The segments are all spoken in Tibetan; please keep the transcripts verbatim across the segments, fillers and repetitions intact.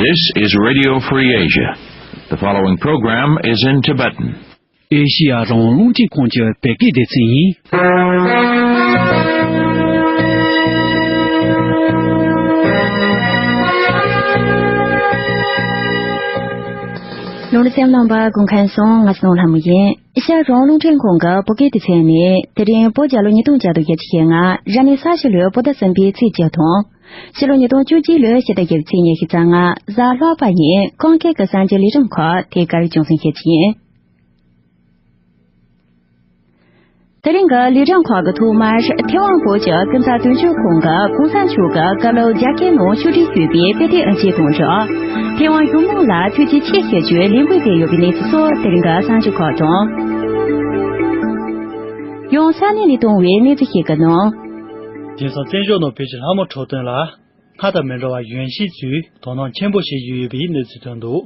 This is Radio Free Asia. The following program is in Tibetan. ཨེ་ཤི་ཡ་རང་དབང་རླུང་འཕྲིན་ཁང་གི་བོད་སྐད་སྡེ་ཚན་ཡིན། ལུང་རིགས་སེམས་ནང་པ་དགོན་མཁན་སོང་ང་སོང་ལྷ་མོ་ཡིན། ཨེ་ཤ་ཡ་རང་དབང་རླུང་འཕྲིན་ཁང་གི་བོད་སྐད་སྡེ་ཚན་ནས་དེ་རིང་བོད་རྒྱལ་ལོ་ཉིས་སྟོང་བརྒྱ་དང་བརྒྱད་ཅུ་ཞེ་ལྔ་རབ་གནས་ས་ཤི་ལོའི་བོད་ཟླ་གསུམ་པའི་ཚེས་བཅུ་དང་། ཕྱི་ལོ་ཉིས་སྟོང་བཅུ་གཅིག་ལོའི་ཕྱི་ཟླ་བཞི་པའི་ཚེས་ཉི་ཤུ་རྩ་ལྔ་གཟའ་ལྷག་པ་ཉིན་ཁམས་སྐད་ཀྱི་གསར་འགྱུར་ལས་རིམ་ཁག་དེ་གར་རྒྱང་སྲིང་བྱེད་ཀྱི་ཡིན། དེ་རིང་གི་ལས་རིམ་ཁག་གི་ཐོག་མར་ཐེ་ཝན་བོད་ཀྱི་ཀུན་བཟང་དོན་གཅོད་ཁང་གི་གོང་ས་མཆོག་གི་སྐབས་ལ་རྒྱ་སྐད་ནང་ཕྱོགས་སྒྲིག་ཞུས་པའི་དཔེ་དེབ་དབུ་འབྱེད་དང་སྦྲགས། ཐེ་ཝན་གཞུང་མང་ལ་ཐུགས་རྗེ་ཆེ་ཞུ་རྒྱུའི་ལས་འགུལ་སྤེལ་ཡོད་པའི་གནས་ཚུལ་སོགས་དེ་རིང་གི་གསར་འགྱུར་ཁག་དང་། ཡང་ས་གནས་ནས་བཏང་བའི་གནས་ཚུལ་ཞིག་གི་ནང་། དེང་སང་བཙན་བྱོལ་ནང་བོད་ཀྱི་ལྷ་མོ་ཁྲི་སྟོན་ལ། སྔར་དང་མི་འདྲ་བར་གཞོན་སྐྱེས་ཚོས་དོ་སྣང་ཆེན་པོ་བྱེད་བཞིན་ཡོད་པའི་གནས་ཚུལ་ཐོན་འདུག།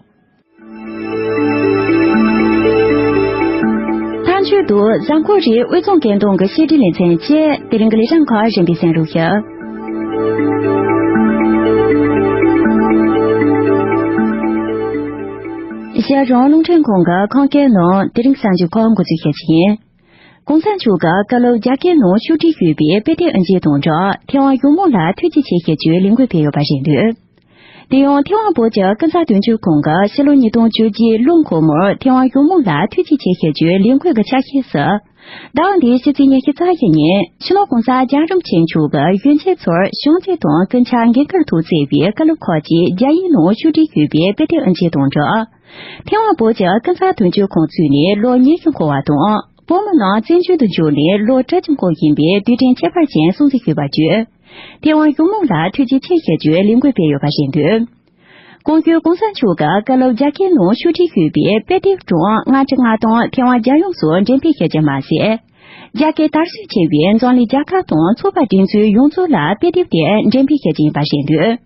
མཐའ་མཇུག་ཏུ་གཟའ་འཁོར་རེའི་དབུས་གཙང་སྐད་གདངས་ཀྱི་བཤད་སྒྲུབ་ལེ་ཚན་བཅས་དེ་རིང་གི་ལས་རིམ་ཁག་རིམ་པས་གསན་རོགས་ཞུ། ཨེ་ཤ་ཡ་རང་དབང་རླུང་འཕྲིན་ཁང་གི་ཁམས་སྐད་ནང་དེ་རིང་གསར་འགྱུར་ཁག་འགོ་འཛུགས་བྱེད་ཀྱི་ཡིན། གོང་ས་མཆོག་གི་བཀའ་སློབ་རྒྱ་སྐད་ནང་ཕྱོགས་སྒྲིག་ཞུས་པའི་དཔེ་དེབ་དབུ་འབྱེད་དང་སྦྲགས་ཐེ་ཝན་གཞུང་མང་ལ་ཐུགས་རྗེ་ཆེ་ཞུ་རྒྱུའི་ལས་འགུལ་སྤེལ་ཡོད་པ་རེད་འདུག། དེ་ཡང་ཐེ་ཝན་བོད་ཀྱི་ཀུན་བཟང་དོན་གཅོད་ཁང་གིས་ཕྱི་ལོ་ཉིས་སྟོང་བཅུ་བརྒྱད་ལོ་འཁོར་མོར་ཐེ་ཝན་གཞུང་མང་ལ་ཐུགས་རྗེ་ཆེ་ཞུ་རྒྱུའི་ལས་འགུལ་གྱི་ཆ་ཤས་སུ། ཟླ་བ་འདིའི་ཕྱི་ཚེས་ཉི་ཤུ་རྩ་བཞི་ཉིན་སྤྱི་ནོར་༸གོང་ས་རྒྱལ་བ་རིན་པོ་ཆེ་མཆོག་གིས་གཞོན་སྐྱེས་ཚོར་བྱམས་བརྩེ་དང་ཀུན་ཁྱབ་འགན་ཁུར་ཐོག་བརྩེགས་པའི་བཀའ་སློབ་ཁག་ཅིག་རྒྱ་ཡིག་ནང་ཕྱོགས་སྒྲིག་ཞུས་པའི་དཔེ་དེབ་དབུ་འབྱེད་དང་སྦྲགས། ཐེ་ཝན་བོད་ཀྱི་ཀུན་བཟང་དོན་གཅོད་ཁང་བཙུགས་ནས་ལོ་ཉི་ཤུ་འཁོར་བ་དང་། བོད་མི་རྣམས་བཙན་བྱོལ་དུ་བསྒྱུར་ནས་ལོ་དྲུག་ཅུ་འཁོར་བཞིན་པའི་དུས་དྲན་ཁྱད་པར་ཅན་སྲུང་བརྩི་ཞུས་པ་བརྒྱུད། ཐེ་ཝན་གཞུང་མང་ལ་ཐུགས་རྗེ་ཆེ་ཞུ་རྒྱུའི་ལས་འགུལ་སྤེལ་ཡོད་པ་རེད་འདུག། གོང་ཞུས་གོང་ས་མཆོག་གི་བཀའ་སློབ་རྒྱ་སྐད་ནང་ཕྱོགས་སྒྲིག་ཞུས་པའི་དཔེ་དེབ་གྲངས་ལྔ་བཅུ་ང་དང་ཐེ་ཝན་རྒྱལ་ཡོངས་སུ་འགྲེམས་སྤེལ་ཞུ་རྒྱུ་མ་ཟད། རྒྱ་སྐད་དར་སྲོལ་ཆེ་བའི་འཛམ་གླིང་རྒྱལ་ཁབ་དང་ཚོགས་པ་སྒྲིག་འཛུགས་ཡོངས་རྫོགས་ལ་དཔེ་དེབ་དེ་འགྲེམས་སྤེལ་ཞུ་རྒྱུ་ཡིན་པ་རེད་འདུག།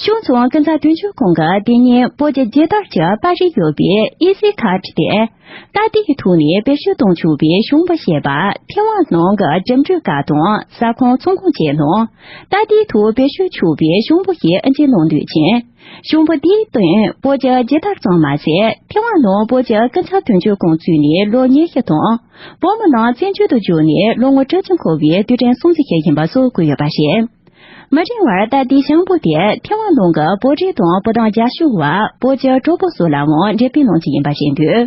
གཞུང་ཚོགས་ཀུན་བཟང་དོན་གཅོད་ཁང་གིས་དེ་ཉིན་བོད་ཀྱི་རྒྱལ་དར་གྱི་པར་རིས་ཡོད་པའི་ཨི་སི་ཁཱཌ་དེ་སྟབས་བདེའི་ཐོག་ནས་བེད་སྤྱོད་གཏོང་ཆོག་པའི་གཞུང་པ་ཞེས་པ་ཐེ་ཝན་ནང་གི་འགྲིམ་འགྲུལ་ཁང་དང་ཟ་ཁང་ཚོང་ཁང་བཅས་ནང་སྟབས་བདེའི་ཐོག་བེད་སྤྱོད་ཆོག་པའི་གཞུང་པ་ཞིག་དབུ་འབྱེད་གནང་འདུག་ཅིང་། གཞུང་པ་དེའི་སྟེང་བོད་ཀྱི་རྒྱལ་དར་ཙམ་མ་ཟད་ཐེ་ཝན་ནང་བོད་ཀྱི་ཀུན་བཟང་དོན་གཅོད་ཁང་བཙུགས་ནས་ལོ་ཉི་ཤུ་དང་བོད་མི་རྣམས་བཙན་བྱོལ་དུ་བསྒྱུར་ནས་ལོ་ངོ་དྲུག་ཅུ་འཁོར་བའི་དུས་དྲན་སྲུང་བརྩི་བྱེད་བཞིན་པ་སོགས་བཀོད་ཡོད་པ་རེད། མི་རིང་བར་སྟབས་བདེའི་བྱང་བུ་དེ་ཐེ་ཝན་ནང་གི་བོད་རིགས་དང་བོད་དོན་རྒྱབ་སྐྱོར་བ་བོད་ཀྱི་གྲོགས་པོ་སོགས་ལའང་འགྲེམས་སྤེལ་གནང་རྒྱུ་ཡིན་པ་བཤད་འདུག།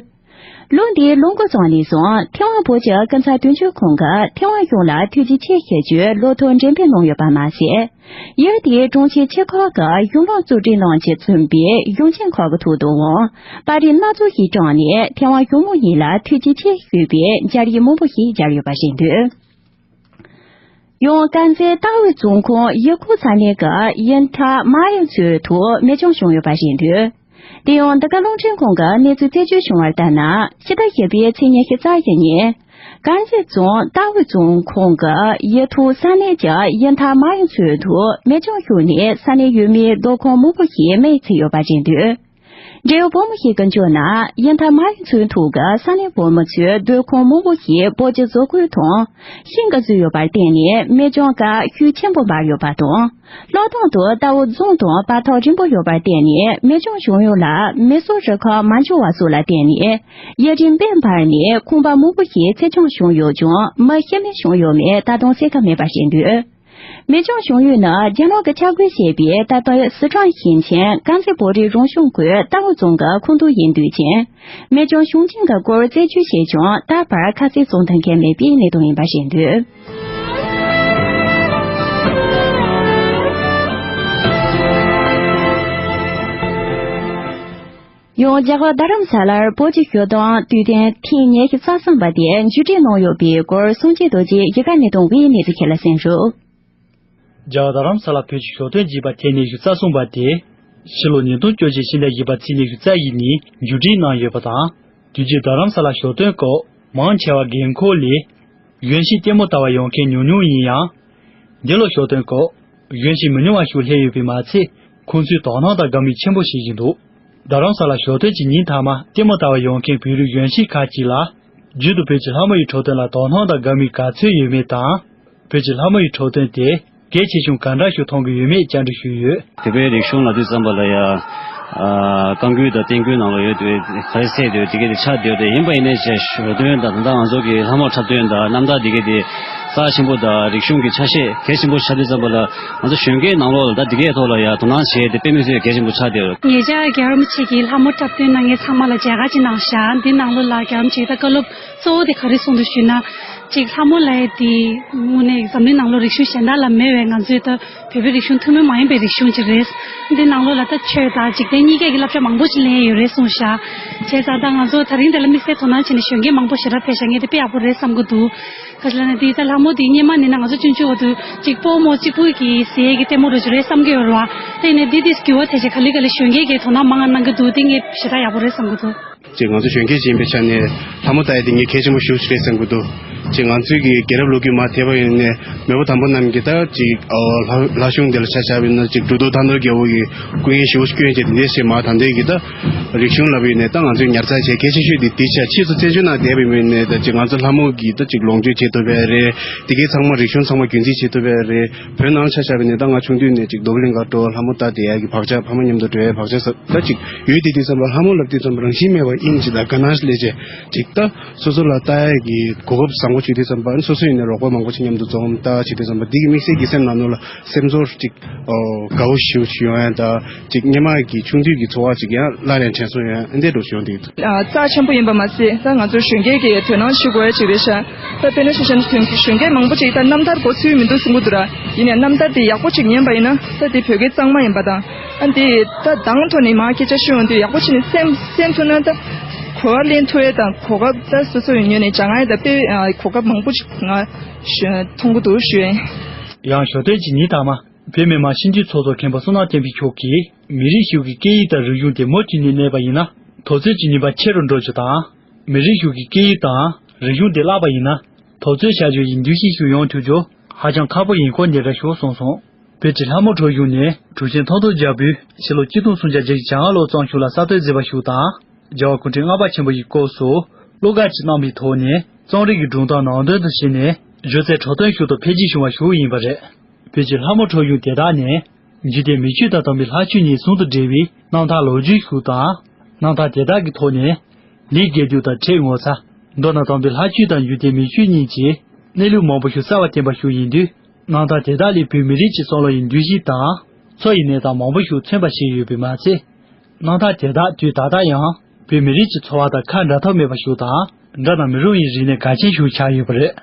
ལོ་འདིའི་ལོ་འགོ་ཙམ་ནས་བཟུང་ཐེ་ཝན་བོད་ཀྱི་ཀུན་བཟང་དོན་གཅོད་ཁང་གིས་ཐེ་ཝན་གཞུང་ལ་ཐུགས་རྗེ་ཆེ་ཞུ་རྒྱུའི་ལོ་ཐོ་འགྲེམས་སྤེལ་གནང་ཡོད་པ་མ་ཟད། ཡུལ་དེའི་གྲོང་ཁྱེར་ཆེ་ཁག་གི་གཞུང་ལམ་བཙུགས་སྒྲིག་གནང་རྒྱུ་བཙུན་པའི་གཞུང་ཆེན་ཁག་གི་ཐོག་ཏུའང་པར་རིས་སྣ་ཚོགས་ཤིག་དྲངས་ནས་ཐེ་ཝན་གཞུང་མང་གཉིས་ལ་ཐུགས་རྗེ་ཆེ་ཞུས་པའི་སྦྱར་ཡིག་མང་པོ་ཞིག་སྦྱར་ཡོད་པ་རེད་འདུག། ཡང་དཀར་མཛེས་རྟ་འོག་རྫོང་ཁོངས་ཡུལ་ཁུག་ས་གནས་ཀྱི་ཡིན་ཐ་མ་ཡིན་མཚོའི་ཐོག་མེ་སྐྱོན་བྱུང་ཡོད་པ་རེད་འདུག། དེ་ཡང་འདི་ག་རླུང་འཕྲིན་ཁང་གི་གནས་ཚུལ་རྩད་གཅོད་བྱུང་བར་ལྟར་ན་ཕྱི་ཟླ་བཞི་པའི་ཚེས་ཉི་ཤུ་རྩ་བཞི་ཉིན། དཀར་མཛེས་རྫོང་རྟ་འོག་རྫོང་ཁོངས་ཀྱི་ཡུལ་ཐུག་ས་གནས་ཀྱི་ཡིན་ཐ་མ་ཡིན་མཚོའི་ཐོག་མེ་སྐྱོན་བྱུང་ནས་ས་གནས་ཡུལ་མིའི་སྡོད་ཁང་མང་པོ་ཞིག་མེར་ཚིག་ཡོད་པ་རེད་འདུག། འབྲེལ་ཡོད་བོད་མི་ཞིག་གིས་བརྗོད་ན་ཡིན་ཐ་མ་ཡིན་མཚོའི་ཐོག་གི་ས་གནས་བོད་མི་ཚོའི་སྡོད་ཁང་མང་པོ་ཞིག་བོད་ཀྱི་བཟོ་བཀོད་དང་ཤིང་གིས་བཟོས་ཡོད་པར་བརྟེན་ནས་མེ་སྐྱོན་ཁག་ཤུགས་ཆེན་པོ་འབར་ཡོད་པ་དང་། ལྷག་དོན་དུ་རྟ་འོག་རྫོང་དང་བར་ཐག་རིང་པོ་ཡོད་པར་བརྟེན་ནས་མེ་སྐྱོན་བྱུང་ཡུལ་ལ་མེ་གསོད་རུ་ཁག་མ་འབྱོར་བ་སོགས་ལ་བརྟེན་ནས་ཡུན་རིང་པོར་འབར་ནས་ཁང་པ་མང་པོ་ཞིག་ཚིག་སྐྱོན་བྱུང་ཡོད་ཀྱང་མི་ཤི་རྨས་བྱུང་ཡོད་མེད་ད་དུང་གསལ་ཁ་མེད་པ་རེད་འདུག། མེ་སྐྱོན་བྱུང་ཡུལ་ནི་རྒྱ་ནག་གིས་ཆབ་སྒོ་བྱས་པའི་ད་ལྟའི་སི་ཁྲོན་ཞིང་ཆེན་དཀར་མཛེས་བོད་རིགས་རང་སྐྱོང་ཁུལ་རྟ་འོག་རྫོང་གི་ཁོངས་གཏོགས་ཡིན་འདུག་ཅིང་། མེ་སྐྱོན་བྱུང་རྐྱེན་གྱི་སྐོར་རྩད་གཅོད་བྱས་ཀྱང་ད་བར་ཁ་གསལ་གསུང་ཐུབ་མཁན་མེད་པའི་གནས་སྟངས་ཡིན་པ་རེད་འདུག། ཡང་རྒྱ་གར་རྡ་རམ་ས་ལར་བོད་ཀྱི་ཞོ་སྟོན་དུས་སྟོན་ཐེངས་ཉི་ཤུ་རྩ་གསུམ་པ་དེ་མཇུག་སྒྲིལ་གནང་ཡོད་པའི་སྐོར་སངས་རྒྱས་རྡོ་རྗེས་གཞིས་ཀ་ནས་བཏང་བའི་གནས་ཚུལ་ཁག་ལ་གསན་རོགས། རྒྱ་གར་རྡ་རམ་ས་ལ་བོད་ཀྱི་ཞོ་སྟོན་བྱེད་པ་ཐེངས་ཉི་ཤུ་རྩ་གསུམ་པ་དེ། ཕྱི་ལོ་ཉིས་སྟོང་བཅོ་བརྒྱད་ཕྱི་ཟླ་བཞི་པ་ཚེས་ཉི་ཤུ་རྩ་བཞི་ཉིན་མཇུག་སྒྲིལ་གནང་ཡོད་པ་དང་། དུས་རྒྱུན་རྡ་རམ་ས་ལ་ཞོ་སྟོན་སྐབས་མང་ཆེ་བ་རྒན་འཁོགས་ལས། གཞོན་སྐྱེས་ལྟད་མོ་ལྟ་བར་ཡོང་མཁན་ཉུང་ཉུང་ཡིན་ཡང་། འདི་ལོ་ཞོ་སྟོན་སྐབས་གཞོན་སྐྱེས་མི་ཉུང་བ་ཞིག་སླེབས་ཡོད་པས་མ་ཚད་ཁོང་ཚོས་དོ་སྣང་དང་དགའ་མོས་ཆེན་པོ་བྱེད་བཞིན་འདུག། རྡ་རམ་ས་ལ་ཞོ་སྟོན་གྱི་ཉིན་མཐའ་མ་ལྟད་མོ་ལྟ་བར་ཡོང་མཁན་བོད་རིགས་གཞོན་སྐྱེས་ཁག་ཅིག་ལ་རྒྱུན་དུ་བོད་ཀྱི་ལྷ་མོ་ཡི་འཁྲབ་སྟོན་ལ་དོ་སྣང་དང་དགའ་མོས་ག་ཚོད་ཡོད་མེད་དང་། བོད་ཀྱི་ལྷ་མོ་ཡི་འཁྲབ་སྟོན་དེ་གལ་ཆེ་ཆུང་ག་འདྲ་ཞིག་མཐོང་གི་ཡོད་མེད་བཅར་འདྲི་ཞུས་ཡོད། བོད་པའི་རིག་གཞུང་ལབ་དུས་ཙམ་པ་ལ་ཡ། ཨ། བཀའ་འགུལ་དང་བསྟན་འགུལ་ནང་ལ་ཡོད་དུས་ག་རེ་ཟེར་དུས་དེ་གས་དེ་ཆགས་བསྡད་དེ། ཡིན་པ་ཡིན་ནའི་ཞེས་ཞུ་དོན་དང་། ད་ལྟ་ང་ཚོ་གི་ལྷ་མོ་འཁྲབ་སྟོན་དང་རྣམ་ཐར་དེ་གས་དེ་རྩ་ཆེན་པོ་དང་རིག་གཞུང་གི་ཆ་ཤས་གལ་ཆེན་པོ་ཆགས་དུས་ཙམ་པ་ལ། ང་ཚོ་གཞོན་སྐྱེས་ནང་ལོགས་ལ་ད་དེ་གས་ཐོག་ལ་ཡ་དོ་སྣང་བྱས་ཏེ་དཔེ་མི་སྲིད་གལ་ཆེན་པོ་ཆགས་བསྡད་ཡོད། ཉེ་ཆར་རྒྱལ་བ་རིན་པོ་ཆེ་གིས་ལྷ་མོ་འཁྲབ་སྟོན་གནང་མཁན་ཚང་མ་ལ་མཇལ་ཁ་ཅིག་གནང་ཤག་འདི་ནང་ལོགས་ལ་རྒྱལ་བ་རིན་པོ་ཆེ་གིས་ད་བཀའ་སློབ་གཙོ་བོ་དེ་ག་རེ་གསུངས་འདུག་ཞུས་ན། གཅིག་ལྷ་མོ་ལབ་ཡས་དེ་དངོས་གནས་འཛམ་གླིང་ནང་ལོགས་རིག་གཞུང་གཞན་དག་ལ་མེད་པའི། ང་ཚོའི་ད་བོད་པའི་རིག་གཞུང་ཐུན་མོང་མ་ཡིན་པའི་རིག་གཞུང་ཅིག་རེད། འདི་ནང་ལོགས་ལ་ད་ཆོས་དང་འཇིག་རྟེན་གཉིས་ཀའི་གི་བསླབ་བྱ་མང་པོ་ཅིག་ལེན་ཡོད་རེད་གསུངས་ཤག་བྱས་ཙང་ད་ང་ཚོ་ད་རིང་དེ་ལ་དམིགས་བསལ་དོ་སྣང་བྱས་ནས་གཞོན་སྐྱེས་མང་པོ་ཞེ་དྲག་ཕེབས་ཤག་ངས་དེ་དཔེ་ཡག་པོ་རེད་བསམ་གྱི་འདུག་ག་ཅི་ལབ་ན། དེ་ད་ལྷ་མོ་དེ་སྔོན་མ་ནས་ན་ང་ཚོ་ཆུང་ཆུང་བར་དུ་གཅིག་པོ་མོ་གཅིག་པུ་གི་ཟས་ཀྱི་ལྟད་མོ་འདྲ་ཅིག་རེད་བསམ་གྱི་ཡོད་རེད་བ། དེ་ནས་འདི་དེ་འགྱུར་བ་ཐེབས་བྱས་ག་ལེ་ག་ལེ་གཞོན་སྐྱེས་ཀྱིས་དོ་སྣང་མང་ང་གནང་གི་འདུག་དེ་ངས་ཞེ་དྲག་ཡག་པོ་རེད་བསམ་གྱི་འདུག་ཅེས་ང་ཚོ་གཞོན་སྐྱེས་ཅིག་ཡིན་པའི་ཆ་ནས་ལྷ་མོ་ལྟ་ཡ་དེ་ངས་གལ་ཆེན་པོ་ཞེ་པོ་ཅིག་རེད་བསམ་གྱི་འདུག་ཅེས་ང་ཚོའི་གི་རྒྱལ་རབས་ལོ་རྒྱུས་མར་དེད་པ་ཡིན་ནའི་མེས་པོ་དམ་པ་རྣམས་ཀྱིས་ད་ཅིག་ཨོ་ལྷ་ལྷ་གཞུང་འདི་ལ་ཆ་བཞག་པ་ཡིན་ན་ཅིག་འབྲུག་རྡོར་ཐང་སྟོང་རྒྱལ་པོ་གི་སྐུ་ངལ་ཞེ་པོ་ཅིག་བསྐྱོན་བྱས་དེ་འདྲས་བྱས་མར་ད་ལྟའི་གི་ད་རིག་གཞུང་ལབ་པ་ཡིན་ནའི་ད་ང་ཚོས་ཉར་ཚགས་བྱས་གལ་ཆེ་ཤོས་དེ་དེ་ཆ། ཕྱིས་སུ་བཙན་བྱོལ་ནང་བསྡད་པ་ཡིན་ནའི་ད་ཅིག་ང་ཚོ་ལྷ་མོ་གི་ད་ཅིག་ལོངས་སྤྱོད་བྱེད་ཐུབ་པ་རེད། དེ་གའི་ཚང་མ་རིག་གཞུང་ཚང་མ་རྒྱུན་འཛིན་བྱེད་ཐུབ་པ་རེད། བོད་ནང་ཆ་བཞག་པ་ཡིན་ནའི་ད་ང་ཆུང་དུས་ནས་ཅིག་རྡོ་གླིང་ག་འགྲོ། ལྷ་མོ་ལྟ་བསྡད་ཡ་གི་བག་ཆགས། ཕ་མ་མཉམ་དུ་འགྲོ་ཡ་བག་ཆགས་ཟེར་ད་ཅིག་ཡོད། དེ་དུས་ཙམ་པ་ལྷ་མོ་ལབ་དུས་ཙམ་པ་རང་བཞིན་མེད་པ་ཨིན་ཅིག་ད་དགའ་སྣང་སླེབས་བྱས་ཅིག་ད་སོ་སོ་ལ་ལྟ་ཡ་གི་གོ་སྐབས་བཟང་པོ་བྱུང་དུས་ཙམ་པ། སོ་སོ་ཡིན་ནའི་རོགས་པ་མང་པོ་ཅིག་མཉམ་དུ་འཛོམས་ལྟ་བྱེད་དུས་ཙམ་པ་འདི་གི་དམིགས་བསལ་གྱི་སེམས་ནང་ལོགས་ལ་སེམས་ཚོར་ཅིག་ཨོ་དགའ་བོ་ཞེ་པོ་ཅིག་ཡོང་ཡ། ད་ཅིག་སྔོན་མ་གི་ཆུང་དུས་ཀྱི་ཚོར་བ་ཅིག་ཡང་སླར་ཡང་དྲན་སོང་ཡ། འདི་འདྲ་བྱུང་འདུག་ཨ། རྩ་ཆེན་པོ་ཡིན་པ་མ་ཟད་ད་ང་ཚོ་གཞོན་སྐྱེས་ཀྱིས་དོ་སྣང་བྱེད་དགོས་ཡ་ཅིག་རེད་ཤག་ད་དཔེར་ན་ཆ་བཞག་ན་དོན་གྱི་གཞོན་སྐྱེས་མང་པོ་ཅིག་ད་རྣམ་ཐར་གོ་ཚོད་མི་འདུག་གསུང་གི་འདུག་ར། ཡིན་ནའི་རྣམ་ཐར་དེ་ཡག་པོ་ཅིག་ཉན་པ་ཡིན་ན་ད་དེ་བོད་སྐད་གཙང་མ་ཡིན་པ་དང་། ཨ། འདི་ད་གདངས་ཐོག་ནས་མར་སྐད་ཆ་ཤོད་ཡོང་དུས་ཡག་པོ་བྱས་ནས་སེམས་སེམས་ཐུབ་ན་ད་གོ་བ་ལེན་ཐུབ་ཡ་དང་གོ་སྐབས་ད་སོ་སོའི་ངོས་ནས་སྦྱང་ཡ་ད་དཔེ་ཨ་གོ་སྐབས་མང་པོ་ཅིག་ང་ཞུ་མཐོང་གི་འདུག་ཞུ་ཡ་ཡིན། ཡང་ཞོ་སྟོན་གྱི་ཉིན་དང་མ། བོད་མི་མང་སྤྱི་འཐུས་ཚོགས་གཙོ་མཁན་པོ་བསོད་ནམས་བསྟན་འཕེལ་མཆོག་གིས་མི་རིགས་ཤིག་གི་སྐད་ཡིག་དང་རིག་གཞུང་དེ་མུ་མཐུད་ནས་གནས་པ་ཡིན་ན་དོགས་ཚོད་ཀྱི་ནུས་པ་ཆེ་རུ་འགྲོ་རྒྱུ་དང་། མི་རིགས་ཤིག་གི་སྐད་ཡིག་དང་རིག་གཞུང་དེ་བརླག་པ་ཡིན་ན་དོགས་ཚོད་བྱ་རྒྱུ་ཡི་འདུ་ཤེས་ཤིག་ཡོང་ཐུབ་རྒྱུ་ཧ་ཅང་ཁག་པོ་ཡིན་སྐོར་འདི་འདྲ་ཞུ་གསུངས་སོང་། བོད་ཀྱི་ལྷ་མོ་ཁྲོ་གཞུང་ནི་གྲུབ་ཆེན་མཐོང་ཐོས་རྒྱལ་པོས་ཕྱི་ལོ་ཆིག་སྟོང་སུམ་བརྒྱ་བརྒྱད་ཅུ་གྱ་ལྔ་ལོར་བརྩམས་ཤིང་ལ་གསར་གཏོད་མཛད་པ་ཞིག་དང་། རྒྱལ་བ་སྐུ་ཕྲེང་ལྔ་པ་ཆེན་པོ་ཡི་སྐབས་སུ་བློ་དགའ་ཅིག་གནང་བའི་ཐོག་ནས་རྩོམ་རིག་གི་སྒྲུང་དང་ནང་དོན་དུ་བྱས་ནས་སྒྱུ་རྩལ་འཕྲོ་མཐུད་ཤིག་ཏུ་འཕེལ་རྒྱས་བྱུང་བ་ཞིག་ཡིན་པ་རེད། བོད་ཀྱི་ལྷ་མོ་ཁྲོ་གཞུང་དེ་དག་ནི་འཇིག་རྟེན་མི་ཆོས་དང་དམ་པའི་ལྷ་ཆོས་གཉིས་ཟུང་དུ་འབྲེལ་བའི་རྣམ་ཐར་ལོ་རྒྱུས་ཤིག་དང་། རྣམ་ཐར་དེ་དག་གི་ཐོག་ནས་ལས་དགེ་སྡིག་དང་ཁྲིམས་ངོ་ཚ། མདོར་ན་དམ་པའི་ལྷ་ཆོས་དང་འཇིག་རྟེན་མི་ཆོས་གཉིས་ཀྱི་གནས་ལུགས་མང་པོ་ཞིག་གསལ་བར་བསྟན་པ་ཞིག་ཡིན་དུས། རྣམ་ཐར་དེ་དག་ལས་བོད་མི་རིགས་ཀྱི་བསམ་བློ་ཡི་འདུ་ཤེས་དང་། འཚོ་བའི་གནས་སྟངས་མང་པོ་ཞིག་མཚོན་པ་ཞིག་ཡོད་པས་མ་ཚད། རྣམ་ཐར་དེ་དག་དུས་ད་ལྟ་ཡང་བོད་མི་རིགས་ཀྱི་འཚོ་བ་དང་ཁ་འབྲལ་ཐབས་མེད་པ་ཞིག་དང་། འདྲ་དང་མི་འདྲ་བའི་རིག་གནས་གལ་ཆེན་ཞིག་ཆགས་ཡོད་པ་རེད།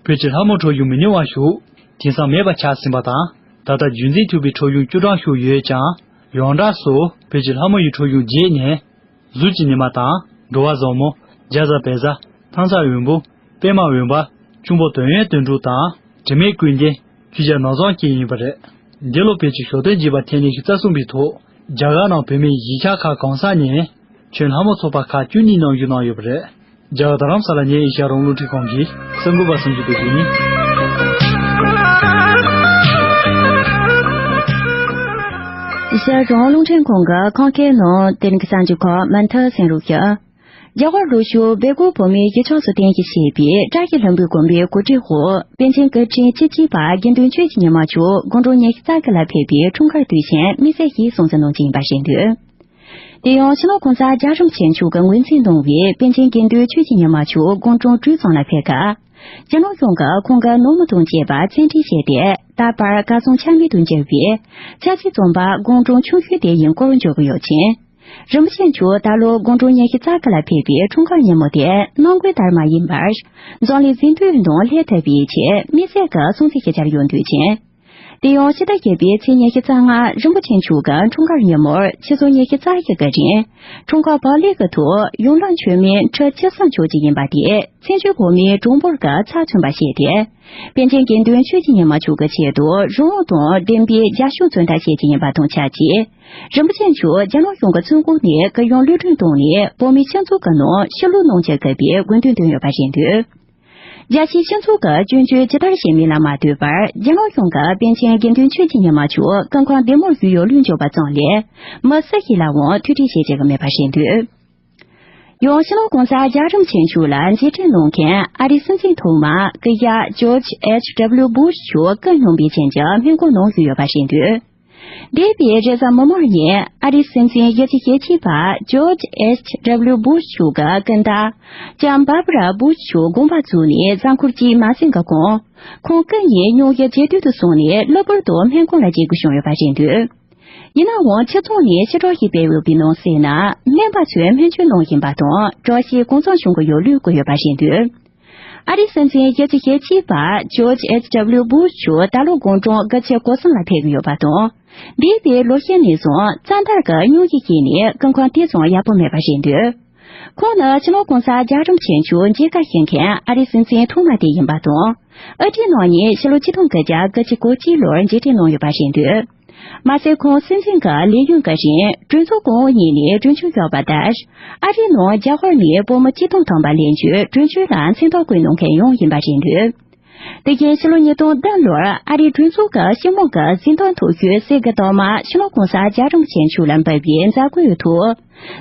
བོད་ཀྱི་ལྷ་མོ་ཁྲོ་གཞུང་མི་ཉུང་བ་ཞིག་དེང་སང་མེད་པ་ཆགས་ཟིན་པ་དང་། ད་ལྟ་རྒྱུན་འཛིན་ཐུབ་པའི་ཁྲོ་གཞུང་བཅུ་གྲངས་ཤིག་ཡོད་ཀྱང་། ཡོངས་གྲགས་སུ་བོད་ཀྱི་ལྷ་མོ་ཡི་ཁྲོ་གཞུང་བརྒྱད་ནས། གཟུགས་ཀྱི་ཉི་མ་དང་། འགྲོ་བ་བཟང་མོ། རྒྱ་བཟའ་བལ་བཟའ། ཐང་ཚ་འོད་འབུམ། པད་མ་འོད་འབར། འབྱུང་པོ་དོན་ཡོད་དོན་གྲུབ་དང་། དྲི་མེད་ཀུན་ལྡན། ཁྱོད་ཅག་ནོར་བཟང་བཅས་ཡིན་པ་རེད། འདི་ལོ་བོད་ཀྱི་ཞོ་སྟོན་རྒྱས་པ་ཐེངས་ཉི་ཤུ་རྩ་གསུམ་པའི་ཐོག་རྒྱ་གར་ནང་བོད་མིའི་གཞིས་ཆགས་ཁག་གང་ས་ནས་ཁྱོན་ལྷ་མོ་ཚོགས་པ་ཁག་བཅུ་གཉིས་ནང་བཞུགས་གནང་ཡོད་པ་རེད། རྒྱ་གར་རྡ་རམ་ས་ལ་ནས་ཨེ་ཤ་ཡ་རང་དབང་རླུང་འཕྲིན་ཁང་གི་གསར་འགོད་པ་བསམ་གྱི་འདུག་ཡིན། ཨེ་ཤ་ཡ་རང་དབང་རླུང་འཕྲིན་ཁང་གི་ཁམས་སྐད་ནང་དེ་རིང་གི་གསར་འགྱུར་ཁག་མུ་མཐུད་གསན་རོགས་ཞུ། རྒྱ་གར་ལྷོ་ཕྱོགས་སྦེལ་ཀོབ་བོད་མིའི་གཞིས་ཆགས་སུ་རྟེན་གཞི་བྱས་པའི་བཀྲ་ཤིས་ལྷུན་པོའི་དགོན་པའི་གོ་སྒྲིག་འོག་པཎ་ཆེན་སྐུ་ཕྲེང་བཅུ་གཅིག་པ་དགེ་འདུན་ཆོས་ཀྱི་ཉི་མ་མཆོག་དགུང་གྲངས་ཉི་ཤུ་རྩ་དགུ་ལ་ཕེབས་པའི་འཁྲུངས་སྐར་དུས་ཆེན་དམིགས་བསལ་ཞིག་སྲུང་བརྩི་གནང་རྒྱུ་ཡིན་པ་བཞིན་དུ། དེ་ཡང་སྤྱི་ནོར་གོང་ས་རྒྱལ་བ་རིན་པོ་ཆེ་མཆོག་གིས་ངོས་འཛིན་གནང་བའི་པཎ་ཆེན་དགེ་འདུན་ཆོས་ཀྱི་ཉི་མ་མཆོག་དགུང་གྲངས་དྲུག་ཙམ་ལ་ཕེབས་སྐབས། རྒྱ་ནག་གཞུང་གིས་ཁོང་གི་ནང་མི་དང་བཅས་པ་བཙན་ཁྲིད་བྱས་ཏེ། ད་བར་གར་སོང་ཆ་མེད་དུ་གྱུར་བའི་ཆབ་སྲིད་བཙོན་པ་དགུང་གྲངས་ཆུང་ཤོས་དེ་ཡིན་སྐོར་བརྗོད་ཀྱི་ཡོད་ཅིང་། རིན་པོ་ཆེ་མཆོག་ད་ལོ་དགུང་གྲངས་ཉི་ཤུ་རྩ་དགུ་ལ་ཕེབས་པའི་འཁྲུངས་སྐར་ཉིན་མོ་དེ་ནང་ཁུལ་ལྟར་མ་ཡིན་པར། འཛམ་གླིང་ཟིན་ཐོའི་ནང་སླེབས་ཐུབ་པའི་ཆེད་དམིགས་བསལ་གྱི་སྲུང་བརྩི་ཞུ་འཆར་ཡོད་འདུག་ཅིང་། དེ་ཡང་ཕྱི་ཟླ་བརྒྱད་པའི་ཚེས་ཉི་ཤུ་རྩ་ལྔ་རིན་པོ་ཆེ་མཆོག་གི་འཁྲུངས་སྐར་ཉིན་མོར་ཆུ་ཚོད་ཉི་ཤུ་རྩ་བཞི་གི་རིང་འཁྲུངས་སྐར་བག་ལེབ་ཀྱི་ཐོག་ཡང་སླར་མཆོད་མེ་འཁྲི་བཅུ་གསུམ་འཁྱོག་རྒྱུ་ཡིན་པ་དེ་བཙན་བྱོལ་བོད་མིའི་གྲངས་འབོར་གྱི་ཚད་མཚོན་པ་བྱས་ཏེ། པཎ་ཆེན་དགེ་འདུན་ཆོས་ཀྱི་ཉི་མ་མཆོག་གི་ཆེད་དུ་རང་དབང་དང་ལྡན་པའི་རྒྱབ་སྐྱོར་མཚོན་རྟགས་བྱེད་ཀྱི་ཡིན་པ་དང་ཆབས་ཅིག་རིན་པོ་ཆེ་མཆོག་རྒྱ་ནག་གཞུང་གི་བཙོན་ཁང་ནས་གུ་ཡངས་གློད་གྲོལ་བཏང་ནས་བོད་མིའི་སྤྱི་ཚོགས་ཀྱི་ནང་ཕྱིར་ལོག་གནང་རྒྱུ་དགོས་པའི་དགོས་འདུན་བཏོན་ཡོད་པ་བཞིན་དུ། རྒྱལ་སྤྱིའི་སྤྱི་ཚོགས་ཀྱིས་སྐྱོན་བརྗོད་ཇི་ལྟར་བྱེད་མིན་ལ་མ་ལྟོས་པར། རྒྱ་ནག་གཞུང་གིས་པཎ་ཆེན་དགེ་འདུན་ཆོས་ཀྱི་ཉི་མ་མཆོག་སྐུ་ཁམས་བདེ་མོར་བཞུགས་ཡོད་ལུགས་འཇོག་པ་ཙམ་ལས། མི་སུ་ཞིག་ལའང་ཐུགས་ཁྲལ་བྱེད་བྱེད་ཀྱི་མེད་པ་བཞིན་དུ། ཡང་སྤྱི་ནོར་གོང་ས་རྒྱལ་བ་རིན་པོ་ཆེ་མཆོག་ལ་མཇལ་འཕྲད་གནང་མཁན་ཨ་རིའི་སྲིད་འཛིན་ཐོག་མ་སྐུ་ཞབས་George H W Bush མཆོག་སྐུ་སྙུང་པའི་རྐྱེན་གྱིས་སྨན་ཁང་ནང་བཞུགས་ཡོད་པ་བཞིན་དུ། འདས་པའི་རེས་གཟའ་མིག་དམར་ཉིན་ཨ་རིའི་སྲིད་འཛིན་དབྱེ་གཅིག་ཞེ་གཅིག་པ་ཇོརྗ་ཨེཆ་ཌབ་ལིའུ་སྦུ་ཤ་མཆོག་གི་སྐུ་ཟླ་ལྕམ་བྷར་བྷ་ར་སྦུ་ཤ་མཆོག་དགོངས་པ་རྫོགས་ནས་གཟའ་འཁོར་གཅིག་མ་ཟིན་གྱི་གོང་། ཁོང་སྐུ་ཉིད་ཉུང་ཡུལ་ཇེ་དུས་སུ་སོང་ནས་གློ་བུར་དུ་སྨན་ཁང་ལ་བཅར་དགོས་བྱུང་ཡོད་པ་རེད་འདུག་ཡིན་ནའང་། ཕྱི་ཚོགས་ནས་ཕྱིར་སྒྲོག་ཞིག་སྤེལ་ཡོད་པའི་ནང་གསལ་ན། སྨན་པ་ཚོས་སྨན་བཅོས་གནང་བཞིན་པ་དང་། དྲག་ཤུགས་གང་འཚམ་བྱུང་གི་ཡོད་ལུགས་བཀོད་ཡོད་པ་རེད་འདུག་ཨ་རིའི་སྲིད་འཛིན་དབྱེ་གཅིག་ཞེ་གཅིག་པ་ཇོརྗ་ཨེཆ་ཌབ་ལིའུ་སྦུ་ཤ་མཆོག་ད་ལོ་དགུང་གྲངས་དགུ་བཅུ་གོ་གསུམ་ལ་ཕེབས་ཀྱི་ཡོད་པ་དང་། འདས་པའི་ལོ་ཤས་ནས་བཟུང་རྩ་འདར་གྱི་སྙུང་གཞི་བཞེས་ནས་སྐུ་ཁམས་དེ་ཙམ་ཡག་པོ་མེད་པ་རེད་འདུག་ཁོང་ནི་སྤྱི་ནོར་གོང་ས་རྒྱལ་བ་རིན་པོ་ཆེ་མཆོག་མཇལ་ཁ་ཞུ་མཁན་ཨ་རིའི་སྲིད་འཛིན་ཐོག་མ་དེ་ཡིན་པ་དང་། ཨ་རིའི་ནང་ནས་ཕྱི་ལོ་ཆིག་སྟོང་དགུ་བརྒྱ་དགུ་བཅུ་གོ་གཅིག་ལོར་མཇལ་འཕྲད་གནང་ཡོད་པ་རེད་འདུག་མ་ཟད། ཁོང་སྲིད་འཛིན་གྱི་ལས་ཡུན་གྱི་རིང་གྲོས་ཚོགས་གོང་འོག་གཉིས་ནས་གྲོས་ཆོད་བཞག་པ་ལྟར། ཨ་རིའི་ནང་རྒྱ་གར་ནས་བོད་མི་ཆིག་སྟོང་ཐམ་པ་ལེན་རྒྱུའི་གྲོས་ཆོད་ལ་མཚན་རྟགས་བཀོད་གནང་མཁན་ཡང་ཡིན་པ་རེད་འདུག་དེ་བཞིན་ཕྱི་ལོ་ཉིས་སྟོང་བདུན་ལོར་ཨ་རིའི་གྲོས་ཚོགས་ཀྱི་སྤྱི་དམངས་ཀྱི་གཟེངས་རྟགས་མཐོ་ཤོས་གསེར་གྱི་རྟགས་མ་སྤྱི་ནོར་གོང་ས་རྒྱལ་བ་རིན་པོ་ཆེ་མཆོག་ལ་འབུལ་བའི་མཛད་སྒོའི་ཐོག་